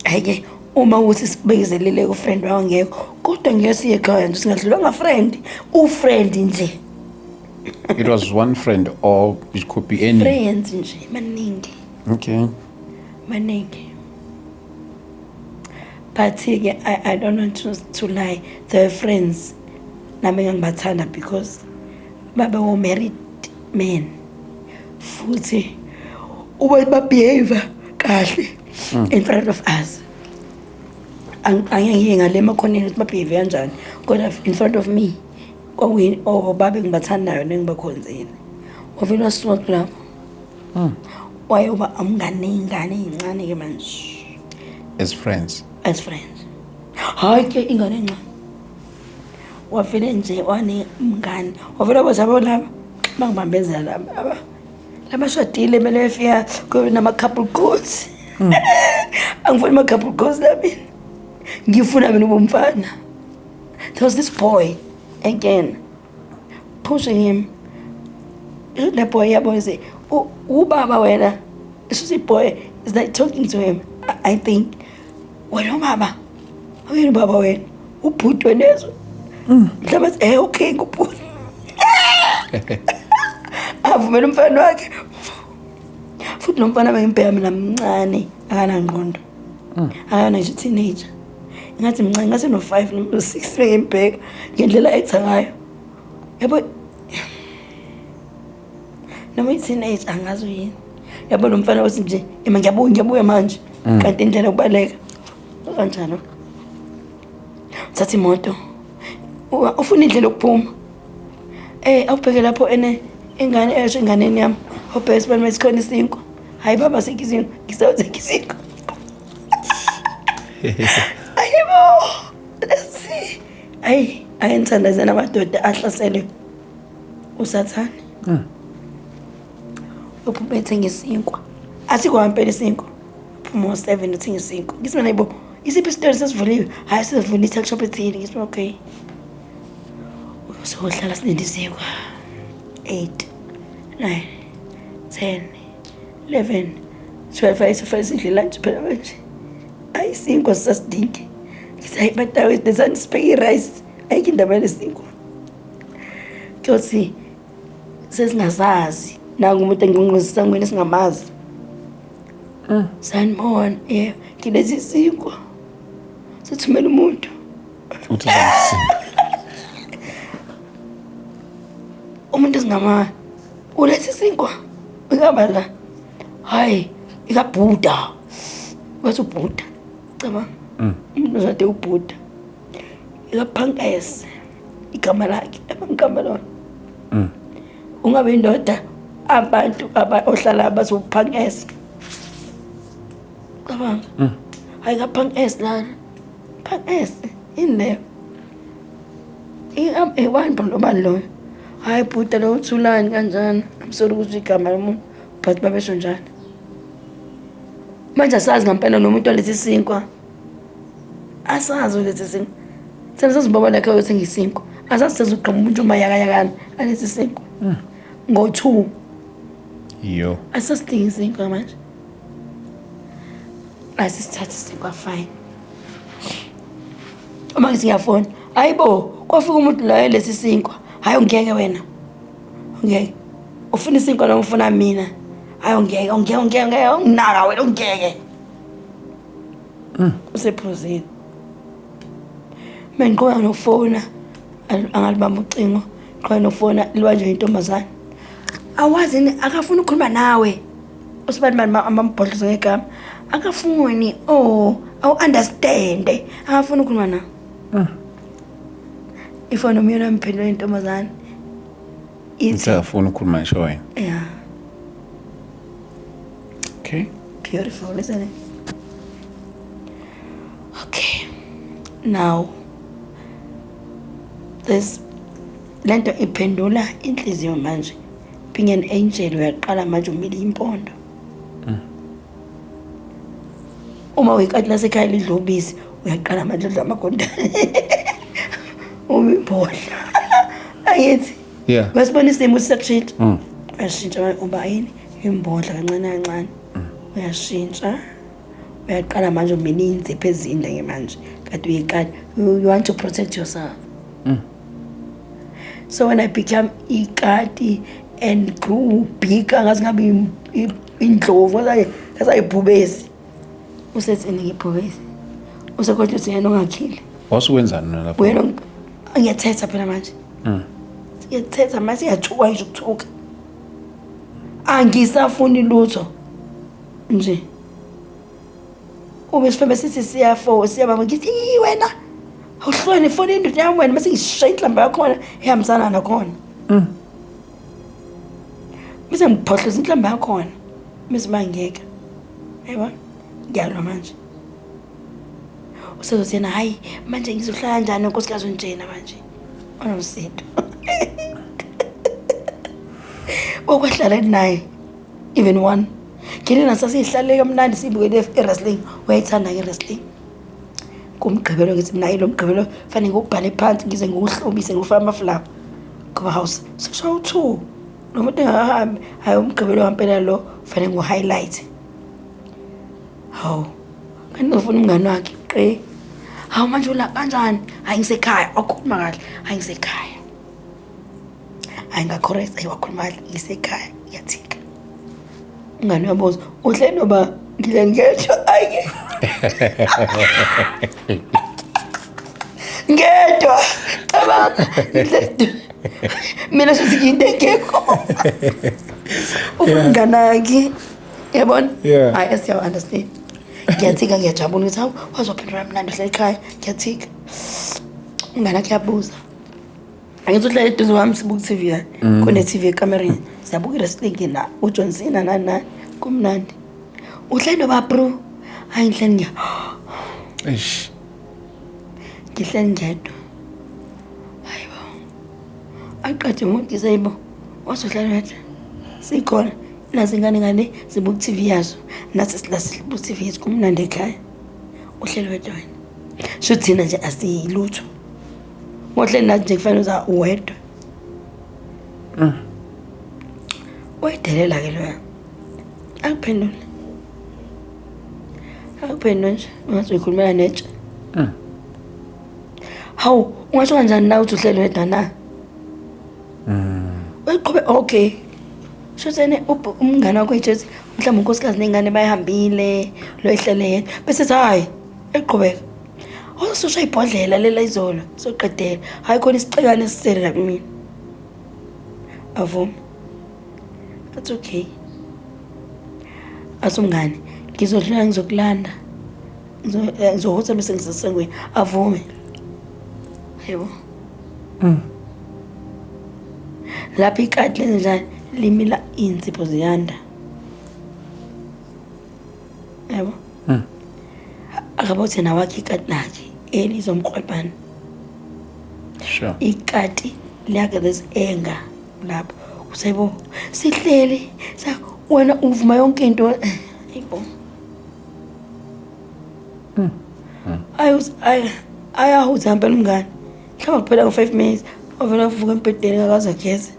Hayi uma uthi sibekezelele ku friend wangekho kodwa ngeke siye ekhaya nje singadlulwa friend ufriend nje It was one friend or it could be any. Friends nje maningi. Okay. Maningi. But ke I don't want to lie. They were friends. Nami ngibathanda because babe wo married men. Futhi uba ba-behave kahle in front of us. Angeke ngiye ngale emakhoneni ukuthi ba-behave kanjani, kodwa in front of me kwakuyini obaba engibathandayo nengibakhonzile. Wavele wasuka kulapho, wayoba umngane ney'ngane ey'ncane-ke manje. As friends? As friends. Hhayi ke, ingane encane wavele nje wanemngane, wavele wabathi, yabo laba bangibambezela laba labashadile, kumele befika kube nama-couple goals. Angifuni ama-couple goals la mina, ngifuna mina ubumfana. There was this boy again pushing him. Le boy, yabo, nje ubaba wena. This boy is like talking to him. I think wena ubaba, awuyena ubaba wena, ubhuti wena ezwe mhlawumbe athi, okay, ngubhuti. Avumela umfana wakhe. Futhi lo mfana bengimbheka mina mncane, akanangqondo, akana ngisho teenager, ngathi mncane, ngathi no-5 noma no-6, bengimbheka ngendlela etha ngayo, yabo, noma i-teenage, angazi uyini, yabo. Lo mfana wathi nje, ema, ngiyabuya, ngiyabuya manje. Kanti indlela yokubaleka kanjalo, uthatha imoto, ufuna indlela yokuphuma. Awubheke lapho ene ingane esho enganeni yami, awubheke sibani masikhona isinkwa. Hayi baba, sikho isinkwa, ngisawuthenga isinkwa. Ayibo, let's see. Ayi, ake ngithandazela amadoda ahlaselwe usathane. Uphuma ethenga isinkwa, asikho ngampela isinkwa. Uphuma ngo-7 uthenga isinkwa. Ngithi mina, yibo, isiphi isitolo sesivuliwe? Hhayi, sesivule i-tuck shop ethile. Ngithi okay, sohlala silinde isinkwa. 8, 9, 10, 11, 12, hayi, sifane sidle lunch phela manje. Hayi, isinkwa sisasidingi. Ngithi hayi bantakwethu, lezani sibheke i-rice, ayikho indaba yalesinkwa. Kuyothi sesingasazi, nangu umuntu engqongqoza esangweni esingamazi. Sanibona, yebo, ngilethe isinkwa. Sethumela umuntu. Uthi uzamsiza. Umuntu esingamazi ulethe isinkwa, uyaba la, hayi, ikabhuda, bathi ubhuda, cabanga umuntu ozade ubhuda ikaphankese igama lakhe abangigama lona. Ungabe indoda, abantu aba ohlala bathi uphankese, cabanga. Hayi, kaphankese lana, phankese yini leyo? Ubani ubani loyo? Hayi bhuda, lo uthulani kanjani? I'm sorry ukuthi igama lomuntu, but babesho njalo. Manje asazi ngampela nomuntu olethe isinkwa, asazi olethe isinkwa. Thina sazibaba lakhe uyothenga isinkwa, asazi sezoqhamuka umuntu umayakayakana alethe isinkwa ngo-2. Yo. Asasidingi isinkwa manje, asisithathe isinkwa, fine. Uma ngithi ngiyafona, hayibo, kwafika umuntu la lesi sinkwa. Hayi, ungeke wena, ungeke ufuna isinkwa noma ufuna mina? Hayi, ungeke, ungeke, ungeke, ungeke unginaka wena, ungeke usephuzile. Mengiqhubeka nokufona, angalibamba ucingo. Qhubeka nokufona, libanjwe intombazane. Awazi yini, akafuni ukukhuluma nawe usibani bani, amambhodliso ngegama, akafuni. Oh, awu-understand, akafuni ukukhuluma nawe. Ifoni umyeni wami, phendula intombazane, ithi Uthi akafuni ukukhuluma ngisho wena. Yeah. Okay. Beautiful, isn't it? Okay, now this lento iphendula inhliziyo manje. Being an angel, uyaqala manje umile impondo. Uma uyikati lasekhaya lidla ubisi, uyaqala manje udla amagondane, uyimbodla, angithi? Yeah. Uyasibona isimo siyakushintsha. Uyashintsha, uba yini? Imbodla kancane kancane. Uyashintsha, uyaqala manje umina iy'nzipho ezinde-ke manje. Kade uyikati, you want to protect yourself. So when I become ikati and grew big, angazi ngabe indlovu, ngazayibhubesi, usethini ngibhubesi, usekodwa uthi yena ongakhile. Wasukwenzani wena lapho? Wena, ngiyathetha phela manje. Ngiyathetha manje, siyathuka ngisho ukuthuka. Angisafuni lutho nje. Ube sifebe sithi siyafo siyababa, ngithi "Yi, wena awuhloni ifoni indoda yami wena," bese ngishaya inhlamba yakhona ehambisana nakhona, bese ngiphohlisa inhlamba yakhona, bese mangiyeka, yebo, ngiyalwa manje. Usezothi yena, "Hayi, manje ngizohlala kanjani nonkosikazi onjena manje onomsindo?" Okwahlala naye even one ngilina, sasiyihlale kamnandi siyibukele i-wrestling. Uyayithanda-ke i-wrestling. Kumgqibelo ngithi mina, lo mgqibelo fanele ngiwubhale phansi, ngize ngiwuhlobise, ngiwufake amafulawa, ngoba house sekushawa u-2, lo muntu engakahambi. Hhayi, umgqibelo wampela lo fanele ngiwu-highlight. Hawu, kanti ngizofuna umngani wakhe qe. "Hawu, manje ula kanjani?" "Hayi, ngisekhaya." Wakhuluma kahle. "Hayi, ngisekhaya." Hayi, ngacorrect. Hayi, wakhuluma kahle, "Ngisekhaya." Ngiyathika. Umngani uyabuza, "Uhle noba?" "Ngile ngedwa." Ayi, ngedwa, cabanga, ngidle mina, shuthi ngiyinto engekho. Ufuna umngani wakhe, yabona? Yeah. Hayi, siyawu-understand. Ngiyathika, ngiyajabula ukuthi hawu, wazophendula mnandi, uhlala ekhaya. Ngiyathika. Umngane wakhe uyabuza, angithi uhlala eduze kwami, sibuka i-TV la, kune-TV ekamereni, siyabuka i-wrestling na uJohn Cena nani nani, kumnandi. "Uhleli noba, bro?" "Hayi, ngihleli ngiya Eish. Ngihleli ngedwa." Hayibo, aqede umuntu, seyibo, wazohlala wedwa, sikhona nazi ingane ngale zibuka i-TV yazo, nathi sila sibuka i-TV yethu, kumnandi ekhaya, uhleli wedwa wena. Sho thina nje asiyilutho, ngohleli nathi nje kufanele uza uwedwa. Uyadelela-ke loya, akuphendule, akuphendule nje ungathi uyikhulumela netshe. Hawu, ungasho kanjani na ukuthi uhleli wedwa na? Uyiqhube, okay. Shuthene umngane wakho ejethi, mhlawumbe unkosikazi nengane bayihambile, lo ehlele yedwa, bese ethi hhayi, eqhubeka. Awususha ibhodlela lela izolo, soqedela. Hhayi, khona isicekane esisele la kumina. Avume. Athi okay. Athi umngane, "Ngizodlula ngizokulanda. Ngizohotha bese ngisesengweni." Avume. Yebo. Lapho ikati lenzenjani, limila iy'nsipho ziyanda. Yabo? Akabothi nawakhe ikati lakhe elizomkrwebhana. Ikati liyakhe, there's anger lapho. Usayibo, sihleli wena uvuma yonke into. Hayibo. Ayi, ayahutha ngempela umngane. Mhlawumbe kuphela ngo-5 minutes wavela wavuka embhedeni, ngakaze ageze.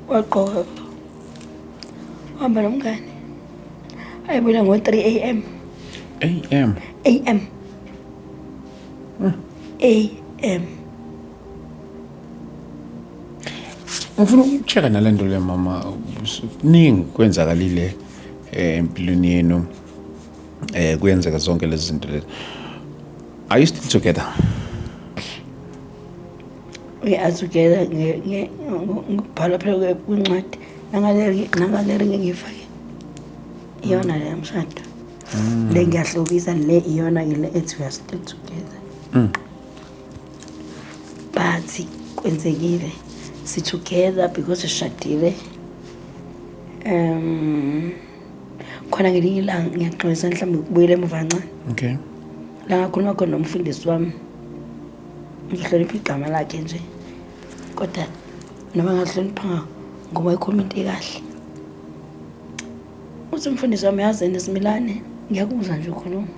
Wagqoka. Wahamba nomngane. Ayibona ngo-3 am. AM. AM. AM. Ngifuna ukuchecka nalento le, mama. Kuningi kwenzakalile empilweni yenu. Kuyenzeka zonke lezi zinto lezi. Are you still together? We are together ngokubhala phela kwincwadi, nangale ring engiyifake, iyona le mshado le, ngiyahlobisa le, iyona ke le ethi we are still together. But kwenzekile, si together because sishadile. Khona ngelinye ilanga, ngiyaxolisa mhlawumbe ukubuyela emuva kancane, la ngakhuluma khona nomfundisi wami, ngihlonipha igama lakhe nje, kodwa noma ngahloniphanga ngoba ikhuluma into ekahle. Uthi umfundisi wami, "Yazi Nesimilane, ngiyakuzwa nje ukhuluma.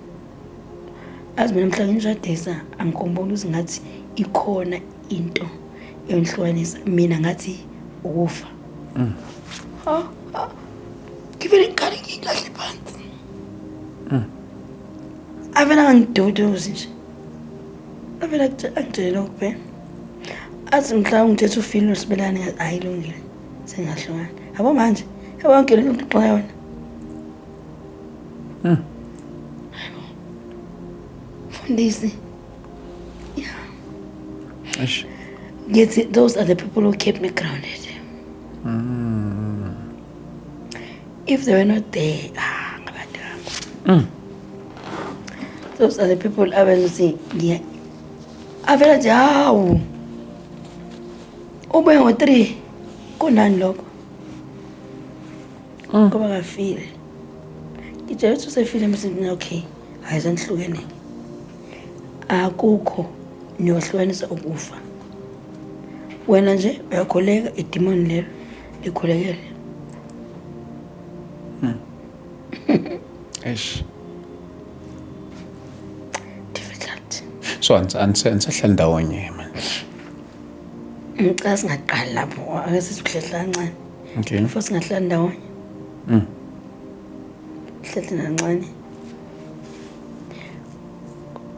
Azi mina mhla ngishadisa angikhumbuli ukuthi ngathi ikhona into eyonhlukanisa mina, ngathi ukufa." Ha, ha. Ngivele ngikhale, ngilahle phansi. Avele angiduduzi nje, avele angitshele lokho kuphela. Athi mhla ungithethe ufile nosibelane, hayi, lungile, sengahlukana. Yabo manje, yabo yonke le nto uxoxa yona. Mfundisi. Yeah. Eish. Ngithi those are the people who kept me grounded. If they were not there, ah, ngabadala. Those are the people abenza ukuthi ngiya avela nje, hawu, ubuye ngo-3, kunani lokho ngoba kafile. Ngitshela ukuthi usefile mse. Okay, hayi, sanihlukene, akukho niyohlukanisa ukufa. Wena nje uyakhuleka, idimoni lelo likhulekele. Eish. Difficult. So anisahlali ndawonye manje? Ngicela singaqali lapho, ake sithi ukuhlehla kancane. Okay. Before singahlali ndawonye, hlehle kancane.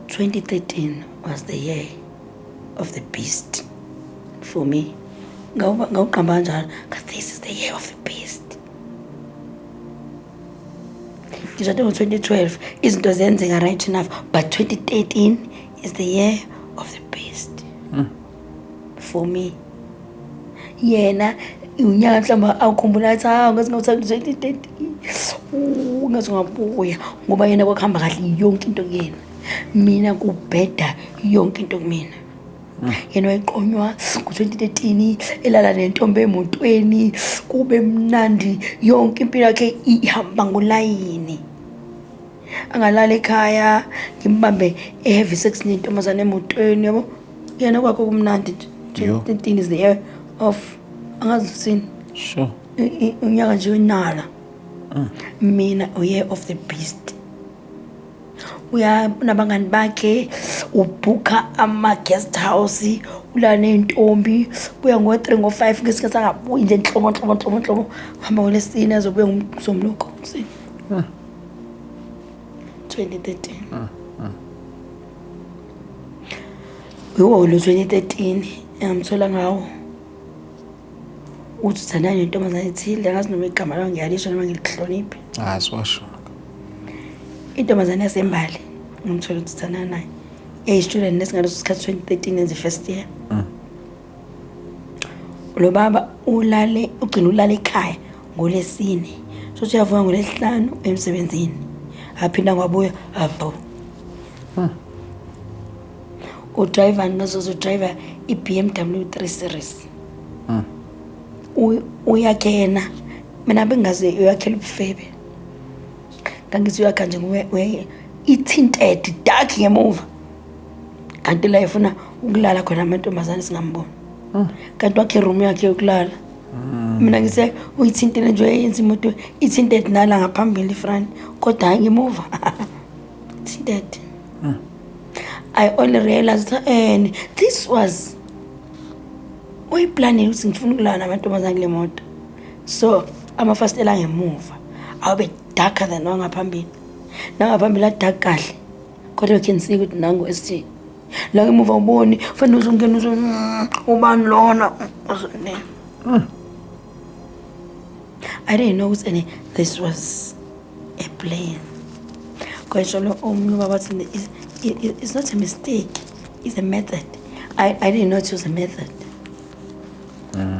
2013 was the year of the beast for me. Ngawuqamba kanjalo, because this is the year of the beast. Ngishade ngo-2012, izinto ziyenzeka right enough, but 2013 is the year of the beast for me. Yena unyaka mhlawumbe awukhumbula athi, hawu, ngaze ngawuthanda 2013, ngaze ngabuya, ngoba yena kwakuhamba kahle yonke into kuyena, mina kubheda yonke into kumina. Yena wayeqonywa ngo-2013, elala nentombi emotweni, kube mnandi, yonke impilo yakhe ihamba ngolayini. Angalala ekhaya, ngimbambe e-have sex nentombazane emotweni, yabo. Yena kwakho kumnandi nje. Yo. 2013 is the year of, angazi uthini, unyaka nje wenala. Mina, year of the beast. Uya nabangani bakhe, ubhukha ama-guest house, ulala ney'ntombi, buya ngo-3, ngo-5, ngesikhathi angabuyi nje, nhlobo nhlobo nhlobo nhlobo. Uhamba ngolesine, azobuya ngomsombuluko ekuseni. 2013 yiwo lo 2013 engamthola ngawo uthi uthandana nentombazane ethile. Angazi noma igama layo ngiyalisho noma ngilihloniphe. Ah, siwasho. Intombazane yasembali, ngimthola ukuthi uthandana naye, eyi-student nesingaleso sikhathi, 2013, enze first year. Lo baba ulale, ugcina ulala ekhaya ngolesine, sothi uyavuka ngolesihlanu emsebenzini, aphinda kwabuya abo. Udrayiva ngazoze, udrayiva i-BMW 3 Series. Uyakhe yena, mina bengazi uyakhela ubufebe, ngangithi uyakha nje ngoba i-tinted dark ngemuva, kanti la efuna ukulala khona amantombazane singamboni, kanti wakhe room yakhe yokulala. Mina ngise uyithintile nje, uyayenza imoto i-tinted nala ngaphambili i-front, kodwa hayi ngemuva tinted. I only realized and this was uyiplanile ukuthi ngifuna ukulala namantombazane kule moto, so amafasitela angemuva awube darker than wangaphambili, nangaphambili adark kahle, kodwa you can see ukuthi nangu esithi la ngemuva uboni, fanele uzongena uzo ubani lona uzongena. I didn't know ukuthi ene this was a plan. Kwesho lo omunye ubaba wathi, "It's not a mistake, it's a method." I didn't know it was a method.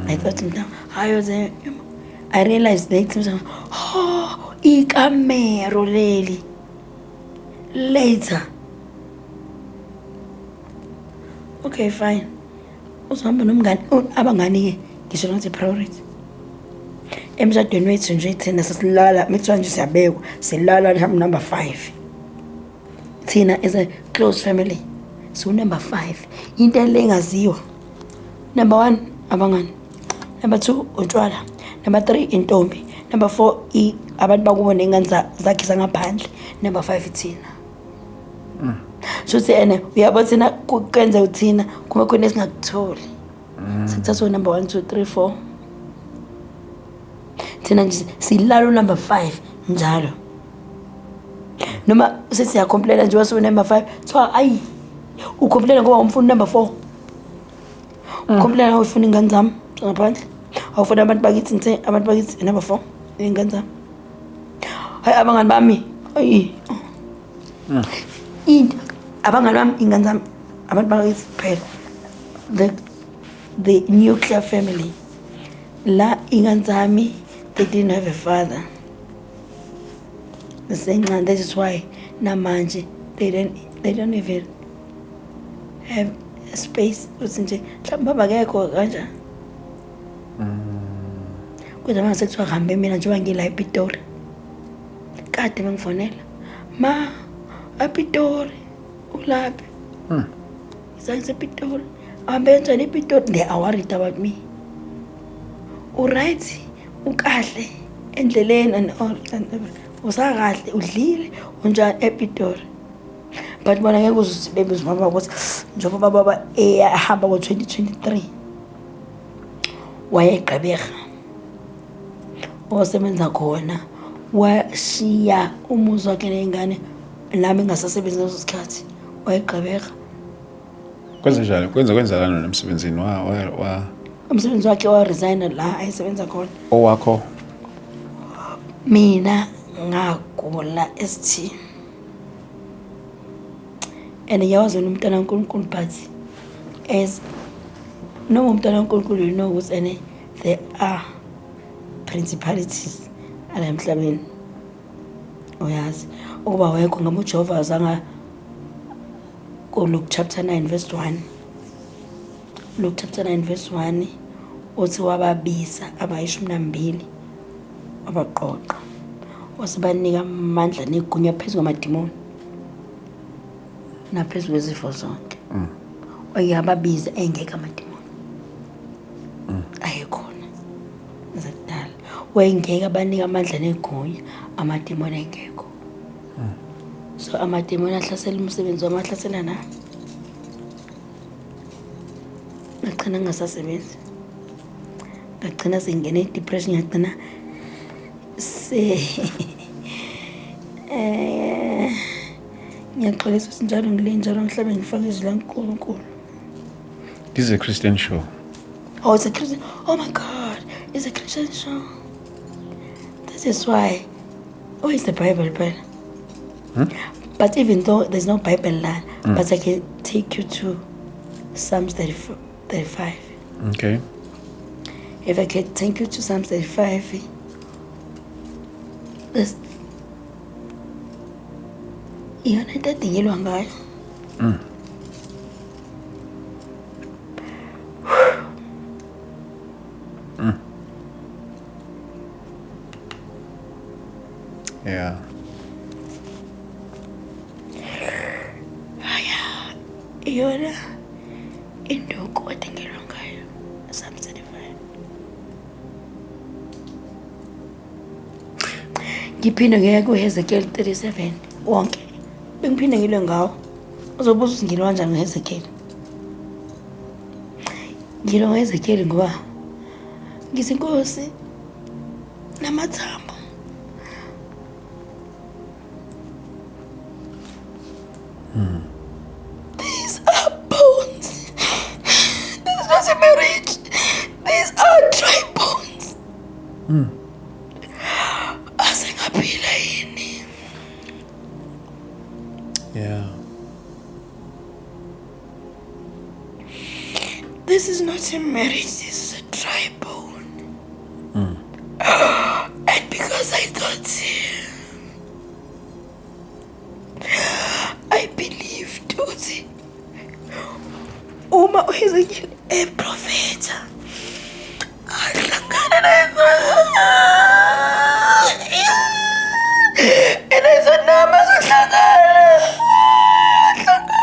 I thought mna hayi ze, I realized later, oh, ikamero leli later. Okay, fine, uzohamba nomngane, abangani-ke ngisho ngathi priority emshadweni wethu nje. Thina sesilala mithiwa nje siyabekwa, silala mhlawumbe number 5. Thina as a close family siwu-number 5, into le engaziwa. Number 1 abangani, number 2 utshwala, number 3 intombi, number 4 abantu bakubo ney'ngane zakhe zangaphandle, number 5 thina. Shuthi ene uyabo thina kwenza thina kube khona esingakutholi, sikuthatha number 1, 2, 3, 4. Thina nje silala number 5 njalo, noma sesiyacomplaina nje wasuku number 5, kuthiwa ayi, ucomplaina ngoba umfuna number 4, ucomplaina ufuna ingane zami ngaphandle, awufuna abantu bakithi. Ngithe abantu bakithi number 4, iy'ngane zami, hayi abangani bami, ayi into abangani bami, iy'ngane zami, abantu bakithi kuphela, the nuclear family. La iy'ngane zami, they didn't have a father. Zisencane, that is why namanje they don't even have a space ukuthi nje mhlawumbe baba akekho kanjani. Kodwa manje sekuthiwa kuhambe mina njengoba ngila ePitori. Kade bengifonela, ma ePitori ulaphi? NgisePitori. Ahambe kanjani ePitori? They are worried about me. U-right, ukahle endleleni and all and usakahle, udlile, unjani ePitori? But bona ngeke uze bebuze baba ukuthi njengoba baba ehamba ngo-2023 wayeGqeberha osebenza khona, washiya umuzi wakhe ney'ngane, nami ngingasasebenzi ngaleso sikhathi, wayeGqeberha. Kwenze njani? Kwenza kwenzakalani emsebenzini wa Umsebenzi wakhe wa-resigna la ayesebenza khona. Owakho? Mina ngagula ST and ngiyawazi wena umntwana kaNkulunkulu, but as noma umntwana kaNkulunkulu, you know ukuthi ene there are principalities ala emhlabeni. Uyazi ukuba wekho ngoba uJehova azange ku-Luke chapter 9 verse 1, Luke chapter 9 verse 1 uthi wababiza abayishumi nambili, wabaqoqa, wasebanika amandla negunya phezu kwamadimoni naphezu kwezifo zonke. Wayababiza engekho amadimoni ayekhona zakudala, wayengeke abanika amandla negunya amadimoni engekho. So amadimoni ahlasela umsebenzi wami, ahlasela na ngagcina ngingasasebenzi, ngagcina sengingena i-depression, ngagcina se ngiyaxolisa ukuthi njalo ngile njalo ngihlabe ngifake izwi laNkulunkulu. This is a Christian show. Oh, it's a Christian. Oh my God, it's a Christian show. This is why. Oh, it's the Bible, but. But even though there's no Bible line, but I can take you to Psalms 35. 35. Okay. If I can take you to Psalms 35, this iyona into edingilwa ngayo. Iyona induku odingelwa ngayo, Psalms 35. Ngiphinde ngiye kuHezekiel 37 wonke. Bengiphinde ngilwe ngawo. Uzobuza ukuthi ngilwa kanjani ngoHezekiel. Ngilwa ngoHezekiel ngoba ngithi, Nkosi, namathambo These are bones. This is not a marriage. These are dry bones. Asengaphila yini? This is not a marriage. This is a dry bone. And because I thought I believed ukuthi uma uHezekiel eprofetha ahlangana naye and I thought nami azohlangana ahlangana.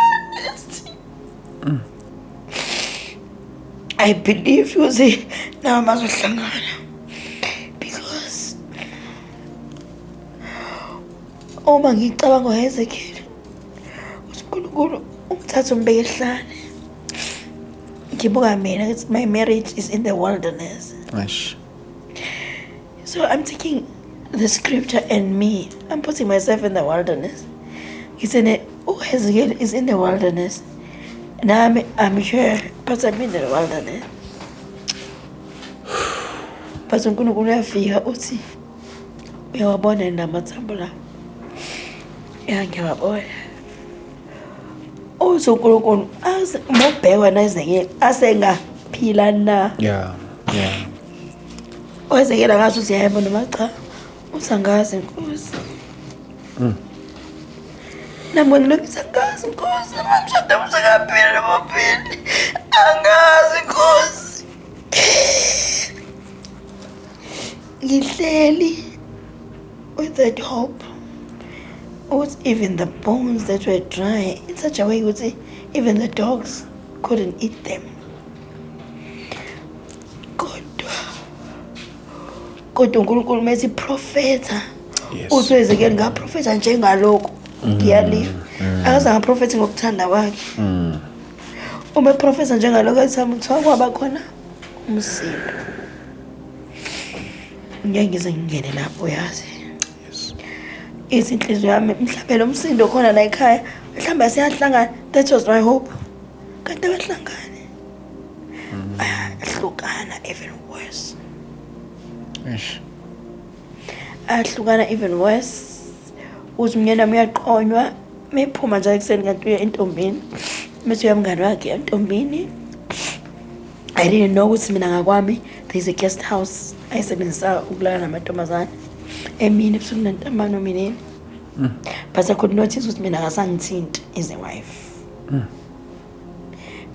I believed ukuthi nami azohlangana because uma ngicabanga uHezekiel ukuthi uNkulunkulu umthatha umbeke ehlane, ngibuka mina ukuthi my marriage is in the wilderness. Eish. So I'm taking the scripture and me, I'm putting myself in the wilderness. Ngithi uHezekiel is in the wilderness, nami I'm here, but I'm in the wilderness. But uNkulunkulu uyafika uthi, uyawabona namathambo la? Ya, ngiyawabona. Uthi uNkulunkulu uma ubhekwa naEzekiel asengaphila na? Yeah. uHezekiel angazi ukuthi yebo noma cha. Uthi angazi, Nkosi. Nami ngilokhu angazi Nkosi, noma mshado usekaphila noma uphili. Angazi Nkosi. Ngihleli with that hope ukuthi even the bones that were dry in such a way ukuthi even the dogs couldn't eat them. Kodwa uNkulunkulu methi profeta, uthi uEzekiel ngaprofetha njengalokho ngiyaliva. Akazange aprofethe ngokuthanda kwakhe. Uma eprofetha njengalokho ethama kuthiwa kwaba khona umsindo. Ngeke ngize ngingene lapho, yazi. Ithi inhliziyo yami mhlambe lo msindo khona la ekhaya, mhlambe siyahlangana. That was my hope. Kanti abahlangani. Ahlukana even worse. Eish. Ahlukana even worse. Uthi umnyeni wami uyaqonywa, mephuma nje ekuseni kanti uya entombini. Methi uyamngani wakhe entombini. I didn't know ukuthi mina ngakwami there is a guest house ayisebenzisa ukulala namantombazane emini, ebusuku nantambama noma inini. But I could notice ukuthi mina akasangithinti as a wife.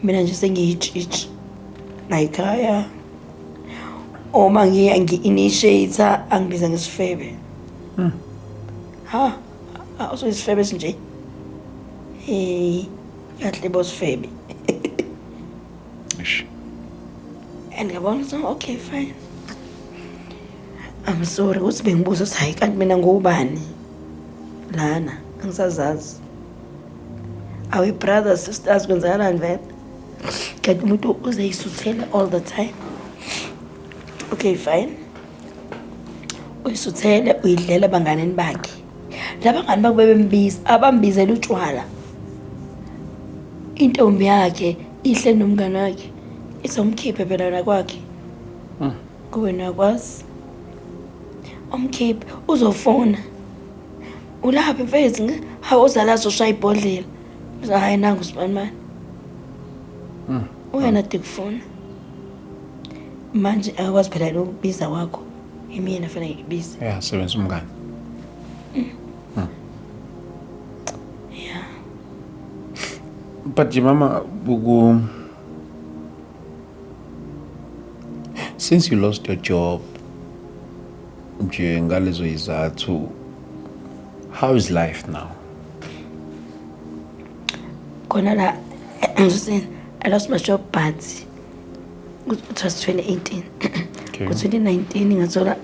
Mina nje sengiyitshitshi la ekhaya. Uma ngiya ngi-initiate angibiza ngesifebe. Ha, usuyisifebe esinje. Eh, kahle bosifebe. Eish. And ngabona ukuthi okay, fine. I'm sorry ukuthi bengibuza ukuthi hayi, kanti mina ngubani lana, angisazazi. Are we brothers, sisters, kwenzakalani vele? Kanti umuntu uzeyisuthela all the time. Okay, fine. Uyisuthele, uyidlela abanganeni bakhe. Labangani bakhe bebembiza, abambizela utshwala. Intombi yakhe ihle nomngane wakhe. Izomkhiphe phela nakwakhe. Kube nakwazi. Umkhiphe uzofona. Ulaphi mfethu? Hawu, uzalazi ushaya ibhodlela. Hayi, nangu sibanibani. Uyena ade kufuna. Manje akwazi phela lokubiza kwakho. Imina fanele ngibize. Yeah, sebenzisa umngani. Yeah. But nje mama, buku since you lost your job nje ngalezo izathu, how is life now? Khona la ngizosini, I lost my job, but it was 2018. Ngo-2019 ngathola